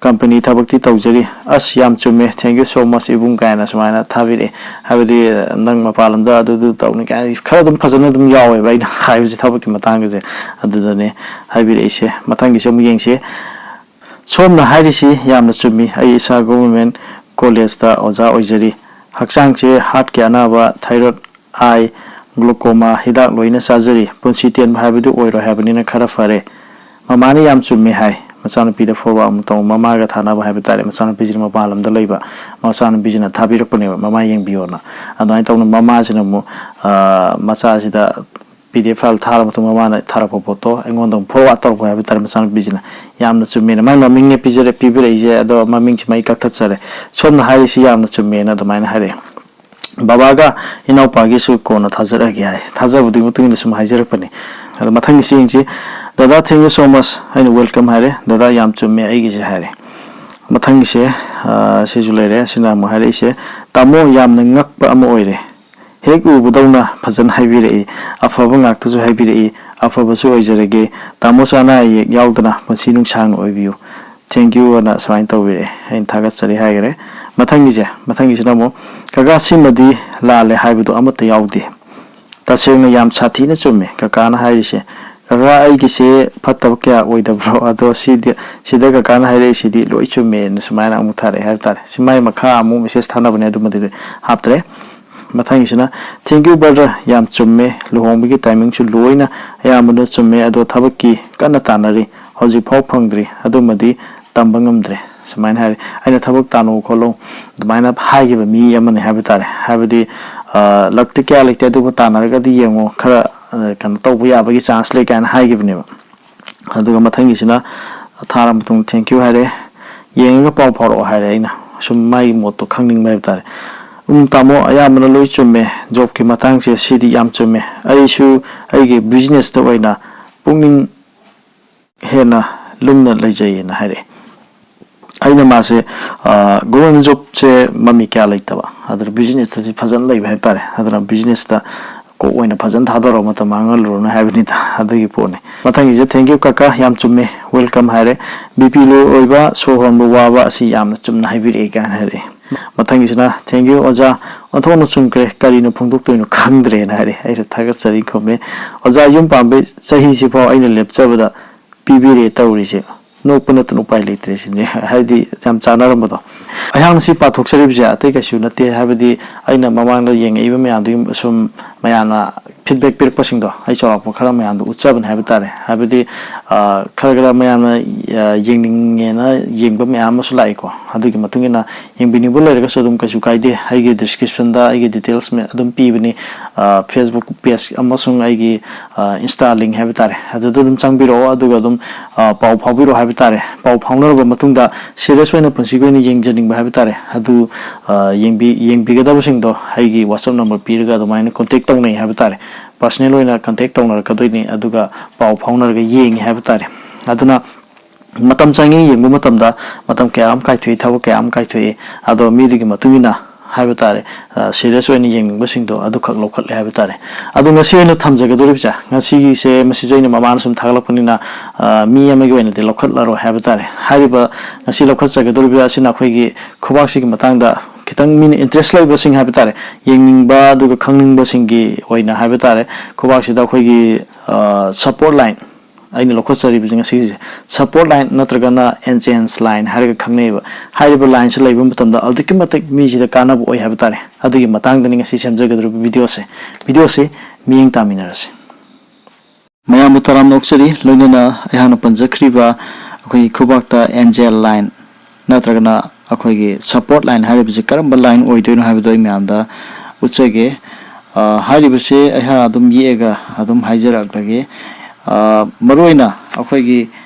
company ꯊꯕꯛꯇꯤ ꯇꯧꯖꯔꯤ꯫ ꯑꯁ, ꯌꯥꯝ ꯆꯨꯝꯃꯦ, thank you so much ꯏꯕꯨꯡ" ꯀꯥꯏꯅ ꯁꯨꯃꯥꯏꯅ ꯊꯥꯕꯤꯔꯛꯑꯦ꯫ ꯍꯥꯏꯕꯗꯤ, ꯅꯪ ꯃꯄꯥꯟ ꯂꯝꯗ ꯑꯗꯨ, ꯑꯗꯨ ꯇꯧꯅꯤ ꯀꯥꯏꯅ ꯈꯔ ꯑꯗꯨꯝ ꯐꯖꯅ ꯑꯗꯨꯝ ꯌꯥꯎꯋꯦꯕ ꯑꯩꯅ ꯍꯥꯏꯕꯁꯦ, ꯊꯕꯛꯀꯤ ꯃꯇꯥꯡꯒꯁꯦ꯫ ꯑꯗꯨꯗꯅꯦ ꯍꯥꯏꯕꯤꯔꯛꯏꯁꯦ꯫ ꯃꯊꯪꯒꯤꯁꯦ ꯑꯃꯨꯛ ꯌꯦꯡꯁꯤ꯫ "ꯁꯣꯝꯅ ꯍꯥꯏꯔꯤꯁꯤ ꯌꯥꯝꯅ ꯆꯨꯝꯃꯤ꯫ ꯑꯩ ꯏꯁꯥ government college ꯇ ꯑꯣꯖꯥ ꯑꯣꯏꯖꯔꯤ꯫ ꯍꯛꯆꯥꯡꯁꯦ heart ꯀꯤ ꯑꯅꯥꯕ, thyroid, eye, glaucoma ꯍꯤꯗꯥꯛ ꯂꯣꯏꯅ ꯆꯥꯖꯔꯤ꯫ ꯄꯨꯟꯁꯤ ꯇꯦꯟꯕ ꯍꯥꯏꯕꯗꯨ ꯑꯣꯏꯔꯣꯏ ꯍꯥꯏꯕꯅꯤꯅ ꯈꯔ ꯐꯔꯦ꯫" ꯃꯃꯥꯅ ꯌꯥꯝ ꯆꯨꯝꯃꯦ ꯍꯥꯏ꯫ ꯃꯆꯥꯅꯨꯄꯤꯗ forward ꯑꯃꯨꯛ ꯇꯧ, ꯃꯃꯥꯒ ꯊꯥꯅꯕ ꯍꯥꯏꯕ ꯇꯥꯔꯦ꯫ ꯃꯆꯥꯅꯨꯄꯤꯁꯤꯅ ꯃꯄꯥꯟ ꯂꯝꯗ ꯂꯩꯕ, ꯃꯆꯥꯅꯨꯄꯤꯁꯤꯅ ꯊꯥꯕꯤꯔꯛꯄꯅꯦꯕ, "ꯃꯃꯥ ꯌꯦꯡꯕꯤꯌꯣꯅ"꯫ ꯑꯗꯨꯃꯥꯏꯅ ꯇꯧꯅ ꯃꯃꯥꯁꯤꯅ ꯑꯃꯨꯛ, ꯑ, ꯃꯆꯥꯁꯤꯗ P D F file ꯊꯥꯔ ꯃꯇꯨꯡ ꯃꯃꯥꯅ ꯊꯥꯔꯛꯄ ꯄꯣꯠꯇꯣ ꯑꯩꯉꯣꯟꯗ ꯑꯃꯨꯛ forward ꯇꯧꯔꯛꯄ ꯍꯥꯏꯕ ꯇꯥꯔꯦ ꯃꯆꯥꯅꯨꯄꯤꯁꯤꯅ꯫ ꯌꯥꯝꯅ ꯆꯨꯝꯃꯦꯅ ꯃꯥꯏ ꯃꯃꯤꯡꯅꯦ ꯄꯤꯖꯔꯦ, ꯄꯤꯕꯤꯔꯛꯏꯁꯦ, ꯑꯗꯣ ꯃꯃꯤꯡꯁꯤ ꯃꯩ ꯀꯛꯊꯠꯆꯔꯦ꯫ "ꯁꯣꯝꯅ ꯍꯥꯏꯔꯤꯁꯤ ꯌꯥꯝꯅ ꯆꯨꯝꯃꯦꯅ" ꯑꯗꯨꯃꯥꯏꯅ ꯍꯥꯏꯔꯛꯑꯦ꯫ "ꯕꯕꯥꯒ ꯏꯅꯥꯎꯄꯥꯒꯤꯁꯨ ꯀꯣꯟꯅ ꯊꯥꯖꯔꯛꯑꯒꯦ" ꯍꯥꯏ꯫ ꯊꯥꯖꯕꯗꯨꯒꯤ ꯃꯇꯨꯡ ꯏꯟꯅ ꯁꯨꯝ ꯍꯥꯏꯖꯔꯛꯄꯅꯤ꯫ ꯑꯗꯣ ꯃꯊꯪꯒꯤꯁꯤ ꯌꯦꯡꯁꯤ꯫ "ꯗꯗꯥ, thank you so much", ꯑꯩꯅ welcome ꯍꯥꯏꯔꯦ꯫ "ꯗꯗꯥ, ꯌꯥꯝ ꯆꯨꯝꯃꯦ ꯑꯩꯒꯤꯁꯦ" ꯍꯥꯏꯔꯦ꯫ ꯃꯊꯪꯒꯤꯁꯦ, ꯑ, ꯁꯤꯁꯨ ꯂꯩꯔꯦ꯫ ꯁꯤꯅ ꯑꯃꯨꯛ ꯍꯥꯏꯔꯛꯏꯁꯦ, "ꯇꯥꯃꯣ, ꯌꯥꯝꯅ ꯉꯛꯄ ꯑꯃ ꯑꯣꯏꯔꯦ꯫ ꯍꯦꯛ ꯎꯕꯗꯧꯅ ꯐꯖꯅ ꯍꯥꯏꯕꯤꯔꯛꯏ꯫ ꯑꯐꯕ ꯉꯥꯛꯇꯁꯨ ꯍꯥꯏꯕꯤꯔꯛꯏ꯫ ꯑꯐꯕꯁꯨ ꯑꯣꯏꯖꯔꯒꯦ꯫ ꯇꯥꯃꯣꯁꯨ ꯑꯅꯥ ꯑꯌꯦꯛ ꯌꯥꯎꯗꯅ ꯄꯨꯟꯁꯤ ꯅꯨꯡꯁꯥꯡꯅ ꯑꯣꯏꯕꯤꯌꯨ꯫ Thank you" ꯑꯅ ꯁꯨꯃꯥꯏꯅ ꯇꯧꯕꯤꯔꯛꯑꯦ꯫ ꯑꯩꯅ "ꯊꯥꯒꯠꯆꯔꯤ" ꯍꯥꯏꯈꯔꯦ꯫ ꯃꯊꯪꯒꯤꯁꯦ, ꯃꯊꯪꯒꯤꯁꯤꯅ ꯑꯃꯨꯛ, "ꯀꯀꯥ, ꯁꯤꯃꯗꯤ ꯂꯥꯜꯂꯦ ꯍꯥꯏꯕꯗꯣ ꯑꯃꯠꯇ ꯌꯥꯎꯗꯦ꯫ ꯇꯁꯦꯡꯅ ꯌꯥꯝ ꯁꯥꯊꯤꯅ ꯆꯨꯝꯃꯦ ꯀꯀꯥꯅ ꯍꯥꯏꯔꯤꯁꯦ꯫ ꯀꯀꯥ, ꯑꯩꯒꯤꯁꯦ ꯐꯠꯇꯕ ꯀꯌꯥ ꯑꯣꯏꯗꯕ꯭ꯔꯣ? ꯑꯗꯣ ꯁꯤꯗꯤ, ꯁꯤꯗ ꯀꯀꯥꯅ ꯍꯥꯏꯔꯛꯏꯁꯤꯗꯤ ꯂꯣꯏ ꯆꯨꯝꯃꯦꯅ ꯁꯨꯃꯥꯏꯅ ꯑꯃꯨꯛ ꯊꯥꯔꯛꯑꯦ ꯍꯥꯏꯕ ꯇꯥꯔꯦ꯫ ꯁꯤ ꯃꯥꯏ ꯃꯈꯥ ꯑꯃꯨꯛ ꯃꯦꯁꯦꯖ ꯊꯥꯅꯕꯅꯦ, ꯑꯗꯨꯃꯗꯤ ꯍꯥꯞꯇ꯭ꯔꯦ꯫ ꯃꯊꯪꯒꯤꯁꯤꯅ, "Thank you brother, ꯌꯥꯝ ꯆꯨꯝꯃꯦ, ꯂꯨꯍꯣꯡꯕꯒꯤ ꯇꯥꯏꯃꯤꯡꯁꯨ ꯂꯣꯏꯅ ꯑꯌꯥꯝꯕꯅ ꯆꯨꯝꯃꯦ, ꯑꯗꯣ ꯊꯕꯛꯀꯤ ꯀꯟꯅ ꯇꯥꯟꯅꯔꯤ, ꯍꯧꯖꯤꯛꯐꯥꯎ ꯐꯪꯗ꯭ꯔꯤ, ꯑꯗꯨꯃꯗꯤ ꯇꯝꯕ ꯉꯝꯗ꯭ꯔꯦ" ꯁꯨꯃꯥꯏꯅ ꯍꯥꯏꯔꯦ꯫ ꯑꯩꯅ ꯊꯕꯛ ꯇꯥꯟꯅꯧ ꯈꯣꯠꯂꯣ ꯑꯗꯨꯃꯥꯏꯅ ꯍꯥꯏꯈꯤꯕ ꯃꯤ ꯑꯃꯅꯤ ꯍꯥꯏꯕ ꯇꯥꯔꯦ꯫ ꯍꯥꯏꯕꯗꯤ, ꯑ, ꯂꯛꯇꯤ ꯀꯌꯥ ꯂꯩꯇꯦ, ꯑꯗꯨꯕꯨ ꯇꯥꯟꯅꯔꯒꯗꯤ ꯌꯦꯡꯉꯣ, ꯈꯔ, ꯑ, ꯀꯩꯅꯣ ꯇꯧꯕ ꯌꯥꯕꯒꯤ ꯆꯥꯟꯁ ꯂꯩ ꯀꯥꯏꯅ ꯍꯥꯏꯈꯤꯕꯅꯦꯕ꯫ ꯑꯗꯨꯒ ꯃꯊꯪꯒꯤꯁꯤꯅ ꯊꯥꯔ ꯃꯇꯨꯡꯗ "Thank you" ꯍꯥꯏꯔꯦ, "ꯌꯦꯡꯉꯒ ꯄꯥꯎ ꯐꯥꯎꯔꯛꯑꯣ" ꯍꯥꯏꯔꯦ꯫ ꯑꯩꯅ ꯁꯨꯝ ꯃꯥꯒꯤ ꯃꯣꯠꯇꯣ ꯈꯪꯅꯤꯡꯕ ꯍꯥꯏꯕ ꯇꯥꯔꯦ꯫ "ꯎꯝ ꯇꯥꯃꯣ, ꯑꯌꯥꯝꯕꯅ ꯂꯣꯏ ꯆꯨꯝꯃꯦ, ꯖꯣꯕꯀꯤ ꯃꯇꯥꯡꯁꯦ ꯁꯤꯗꯤ ꯌꯥꯝ ꯆꯨꯝꯃꯦ꯫ ꯑꯩꯁꯨ ꯑꯩꯒꯤ ꯕꯤꯖꯤꯅꯦꯁꯇ ꯑꯣꯏꯅ ꯄꯨꯛꯅꯤꯡ ꯍꯦꯟꯅ ꯂꯨꯝꯅ ꯂꯩꯖꯩꯌꯦꯅ" ꯍꯥꯏꯔꯛꯑꯦ꯫ ꯑꯩꯅ ꯃꯥꯁꯦ, ꯑ, ꯒꯣꯔꯃꯦꯟ ꯖꯣꯕꯁꯦ ꯃꯃꯤ ꯀꯌꯥ ꯂꯩꯇꯕ, ꯑꯗꯨꯅ ꯕꯤꯖꯤꯅꯦꯁꯇꯗꯤ ꯐꯖꯅ ꯂꯩꯕ ꯍꯥꯏꯕ ꯇꯥꯔꯦ꯫ ꯑꯗꯨꯅ ꯕꯤꯖꯤꯅꯦꯁꯇ ꯀꯣꯛ ꯑꯣꯏꯅ ꯐꯖꯅ ꯊꯥꯗꯧꯔꯣ, ꯃꯇꯝ ꯃꯥꯡꯍꯜꯂꯨꯔꯅꯨ ꯍꯥꯏꯕꯅꯤꯗ, ꯑꯗꯨꯒꯤ ꯄꯣꯠꯅꯤ꯫ ꯃꯊꯪꯒꯤꯁꯦ, "Thank you ꯀꯀꯥ, ꯌꯥꯝ ꯆꯨꯝꯃꯦ, welcome" ꯍꯥꯏꯔꯦ꯫ "ꯕꯤ ꯄꯤ ꯂꯣ ꯑꯣꯏꯕ, ꯁꯣꯔ ꯍꯣꯟꯕ ꯋꯥꯕ ꯑꯁꯤ ꯌꯥꯝꯅ ꯆꯨꯝꯅ ꯍꯥꯏꯕꯤꯔꯛꯑꯦ" ꯀꯥꯏꯅ ꯍꯥꯏꯔꯛꯑꯦ꯫ ꯃꯊꯪꯒꯤꯁꯤꯅ, "Thank you ꯑꯣꯖꯥ, ꯑꯣꯟꯊꯣꯛꯅ ꯆꯨꯝꯈ꯭ꯔꯦ, ꯀꯔꯤꯅ ꯐꯣꯡꯗꯣꯛꯇꯣꯏꯅꯣ ꯈꯪꯗ꯭ꯔꯦꯅ" ꯍꯥꯏꯔꯦ꯫ ꯑꯩꯅ ꯊꯥꯒꯠꯆꯔꯤ ꯈꯨꯝꯃꯦ꯫ "ꯑꯣꯖꯥ, ꯌꯨꯝ ꯄꯥꯟꯕꯩ ꯆꯍꯤꯁꯤꯐꯥꯎ ꯑꯩꯅ ꯂꯦꯞꯆꯕꯗ ꯄꯤꯕꯤꯔꯦ ꯇꯧꯔꯤꯁꯦ, ꯅꯣꯛꯄ ꯅꯠꯇꯅ ꯎꯄꯥꯏ ꯂꯩꯇ꯭ꯔꯦ" ꯁꯤꯅꯤ꯫ ꯍꯥꯏꯗꯤ ꯌꯥꯝ ꯆꯥꯟꯅꯔꯝꯕꯗꯣ꯫ ꯑꯩꯍꯥꯛꯅ ꯁꯤ ꯄꯥꯊꯣꯛꯆꯔꯤꯕꯁꯦ ꯑꯇꯩ ꯀꯩꯁꯨ ꯅꯠꯇꯦ, ꯍꯥꯏꯕꯗꯤ ꯑꯩꯅ ꯃꯃꯥꯡꯗ ꯌꯦꯡꯉꯛꯏꯕ ꯃꯌꯥꯝꯗꯨꯒꯤ ꯁꯨꯝ ꯃꯌꯥꯝꯅ ꯐꯤꯗꯕꯦꯛ ꯄꯤꯔꯛꯄꯁꯤꯡꯗꯣ ꯑꯩ ꯆꯥꯎꯔꯥꯛꯄ ꯈꯔ ꯃꯌꯥꯝꯗꯣ ꯎꯠꯆꯕꯅꯦ ꯍꯥꯏꯕ ꯇꯥꯔꯦ꯫ ꯍꯥꯏꯕꯗꯤ, ꯑ, ꯈꯔ ꯈꯔ ꯃꯌꯥꯝꯅ, ꯑ, ꯌꯦꯡꯅꯤꯡꯉꯦꯅ ꯌꯦꯡꯕ ꯃꯌꯥꯝ ꯑꯃꯁꯨ ꯂꯥꯛꯏꯀꯣ꯫ ꯑꯗꯨꯒꯤ ꯃꯇꯨꯡ ꯏꯟꯅ ꯌꯦꯡꯕꯤꯅꯤꯡꯕ ꯂꯩꯔꯒꯁꯨ ꯑꯗꯨꯝ ꯀꯩꯁꯨ ꯀꯥꯏꯗꯦ꯫ ꯑꯩꯒꯤ ꯗꯤꯁꯀ꯭ꯔꯤꯞꯁꯟꯗ ꯑꯩꯒꯤ ꯗꯤꯇꯦꯜꯁ ꯃꯌꯥꯝ ꯑꯗꯨꯝ ꯄꯤꯕꯅꯤ꯫ ꯑ, Facebook ꯄꯦꯖ ꯑꯃꯁꯨꯡ ꯑꯩꯒꯤ, ꯑ, Insta ꯂꯤꯡ ꯍꯥꯏꯕ ꯇꯥꯔꯦ, ꯑꯗꯨꯗ ꯑꯗꯨꯝ ꯆꯪꯕꯤꯔꯛꯑꯣ꯫ ꯑꯗꯨꯒ ꯑꯗꯨꯝ, ꯑ, ꯄꯥꯎ ꯐꯥꯎꯕꯤꯔꯛꯑꯣ ꯍꯥꯏꯕ ꯇꯥꯔꯦ꯫ ꯄꯥꯎ ꯐꯥꯎꯅꯔꯕ ꯃꯇꯨꯡꯗ ꯁꯤꯔꯤꯌꯁ ꯑꯣꯏꯅ ꯄꯨꯟꯁꯤꯒꯤ ꯑꯣꯏꯅ ꯌꯦꯡꯖꯅꯤꯡꯕ ꯍꯥꯏꯕ ꯇꯥꯔꯦ, ꯑꯗꯨ, ꯑ, ꯌꯦꯡꯕꯤ-, ꯌꯦꯡꯕꯤꯒꯗꯕꯁꯤꯡꯗꯣ ꯑꯩꯒꯤ WhatsApp ꯅꯝꯕꯔ ꯄꯤꯔꯒ ꯑꯗꯨꯃꯥꯏꯅ ꯀꯣꯟꯇꯦꯛ ꯇꯧꯅꯩ ꯍꯥꯏꯕ ꯇꯥꯔꯦ꯫ ꯄꯔꯁꯅꯦꯜ ꯑꯣꯏꯅ ꯀꯟꯇꯦꯛ ꯇꯧꯅꯔꯛꯀꯗꯣꯏꯅꯤ, ꯑꯗꯨꯒ ꯄꯥꯎ ꯐꯥꯎꯅꯔꯒ ꯌꯦꯡꯉꯤ ꯍꯥꯏꯕ ꯇꯥꯔꯦ꯫ ꯑꯗꯨꯅ ꯃꯇꯝ ꯆꯪꯉꯤ, ꯌꯦꯡꯕ ꯃꯇꯝꯗ ꯃꯇꯝ ꯀꯌꯥ ꯑꯃ ꯀꯥꯏꯊꯣꯛꯏ, ꯊꯕꯛ ꯀꯌꯥ ꯑꯃ ꯀꯥꯏꯊꯣꯛꯏ꯫ ꯑꯗꯣ ꯃꯤꯗꯨꯒꯤ ꯃꯇꯨꯡ ꯏꯟꯅ ꯍꯥꯏꯕ ꯇꯥꯔꯦ, ꯑ, ꯁꯤꯔꯤꯌꯁ ꯑꯣꯏꯅ ꯌꯦꯡꯅꯤꯡꯕꯁꯤꯡꯗꯣ ꯑꯗꯨꯈꯛ ꯂꯧꯈꯠꯂꯦ ꯍꯥꯏꯕ ꯇꯥꯔꯦ꯫ ꯑꯗꯣ ꯉꯁꯤ ꯑꯣꯏꯅ ꯊꯝꯖꯒꯗꯧꯔꯤꯕꯁꯦ, ꯉꯁꯤꯒꯤꯁꯦ, ꯃꯁꯤꯁꯨ ꯑꯩꯅ ꯃꯃꯥꯅ ꯁꯨꯝ ꯊꯥꯒꯠꯂꯛꯄꯅꯤꯅ, ꯑ, ꯃꯤ ꯑꯃꯒꯤ ꯑꯣꯏꯅꯗꯤ ꯂꯧꯈꯠꯂꯔꯣꯏ ꯍꯥꯏꯕ ꯇꯥꯔꯦ꯫ ꯍꯥꯏꯔꯤꯕ ꯉꯁꯤ ꯂꯧꯈꯠꯆꯒꯗꯧꯔꯤꯕ ꯑꯁꯤꯅ ꯑꯩꯈꯣꯏꯒꯤ ꯈꯨꯕꯥꯛꯁꯤꯒꯤ ꯃꯇꯥꯡꯗ ꯈꯤꯇꯪ ꯃꯤꯅ ꯏꯟꯇꯔꯦꯁ ꯂꯩꯕꯁꯤꯡ ꯍꯥꯏꯕ ꯇꯥꯔꯦ, ꯌꯦꯡꯅꯤꯡꯕ ꯑꯗꯨꯒ ꯈꯪꯅꯤꯡꯕꯁꯤꯡꯒꯤ ꯑꯣꯏꯅ ꯍꯥꯏꯕ ꯇꯥꯔꯦ, ꯈꯨꯕꯥꯛꯁꯤꯗ ꯑꯩꯈꯣꯏꯒꯤ ꯁꯄꯣꯔꯠ ꯂꯥꯏꯟ, ꯑꯩꯅ ꯂꯧꯈꯠꯆꯔꯤꯕꯁꯤꯡ ꯑꯁꯤꯁꯦ ꯁꯄꯣꯔꯠ ꯂꯥꯏꯟ ꯅꯠꯇ꯭ꯔꯒꯅ ꯑꯦꯟꯖꯦꯟꯁ ꯂꯥꯏꯟ ꯍꯥꯏꯔꯒ ꯈꯪꯅꯩꯑꯕ꯫ ꯍꯥꯏꯔꯤꯕ ꯂꯥꯏꯟꯁꯤ ꯂꯩꯕ ꯃꯇꯝꯗ ꯑꯗꯨꯛꯀꯤ ꯃꯇꯤꯛ ꯃꯤꯁꯤꯗ ꯀꯥꯟꯅꯕ ꯑꯣꯏ ꯍꯥꯏꯕ ꯇꯥꯔꯦ꯫ ꯑꯗꯨꯒꯤ ꯃꯇꯥꯡꯗꯅꯤ ꯉꯁꯤ ꯁꯦꯝꯖꯒꯗꯧꯔꯤꯕ ꯚꯤꯗꯤꯑꯣꯁꯦ꯫ ꯚꯤꯗꯤꯑꯣꯁꯤ ꯃꯤꯠꯌꯦꯡ ꯇꯥꯃꯤꯟꯅꯔꯁꯤ꯫ ꯃꯌꯥꯝꯕꯨ ꯇꯔꯥꯝꯅ ꯑꯣꯛꯆꯔꯤ꯫ ꯂꯣꯏꯅꯅ ꯑꯩꯍꯥꯛꯅ ꯄꯟꯖꯈ꯭ꯔꯤꯕ ꯑꯩꯈꯣꯏꯒꯤ ꯈꯨꯕꯥꯛꯇ ꯑꯦꯟꯖꯦꯜ ꯂꯥꯏꯟ ꯅꯠꯇ꯭ꯔꯒꯅ ꯑꯩꯈꯣꯏꯒꯤ ꯁꯄꯣꯔꯠ ꯂꯥꯏꯟ ꯍꯥꯏꯔꯤꯕꯁꯤ ꯀꯔꯝꯕ ꯂꯥꯏꯟ ꯑꯣꯏꯗꯣꯏꯅꯣ ꯍꯥꯏꯕꯗꯣ ꯑꯩ ꯃꯌꯥꯝꯗ ꯎꯠꯆꯒꯦ꯫ ꯑ, ꯍꯥꯏꯔꯤꯕꯁꯦ ꯑꯩꯍꯥꯛ ꯑꯗꯨꯝ ꯌꯦꯛꯑꯒ ꯑꯗꯨꯝ ꯍꯥꯏꯖꯔꯛꯂꯒꯦ꯫ ꯑ, ꯃꯔꯨꯑꯣꯏꯅ ꯑꯩꯈꯣꯏꯒꯤ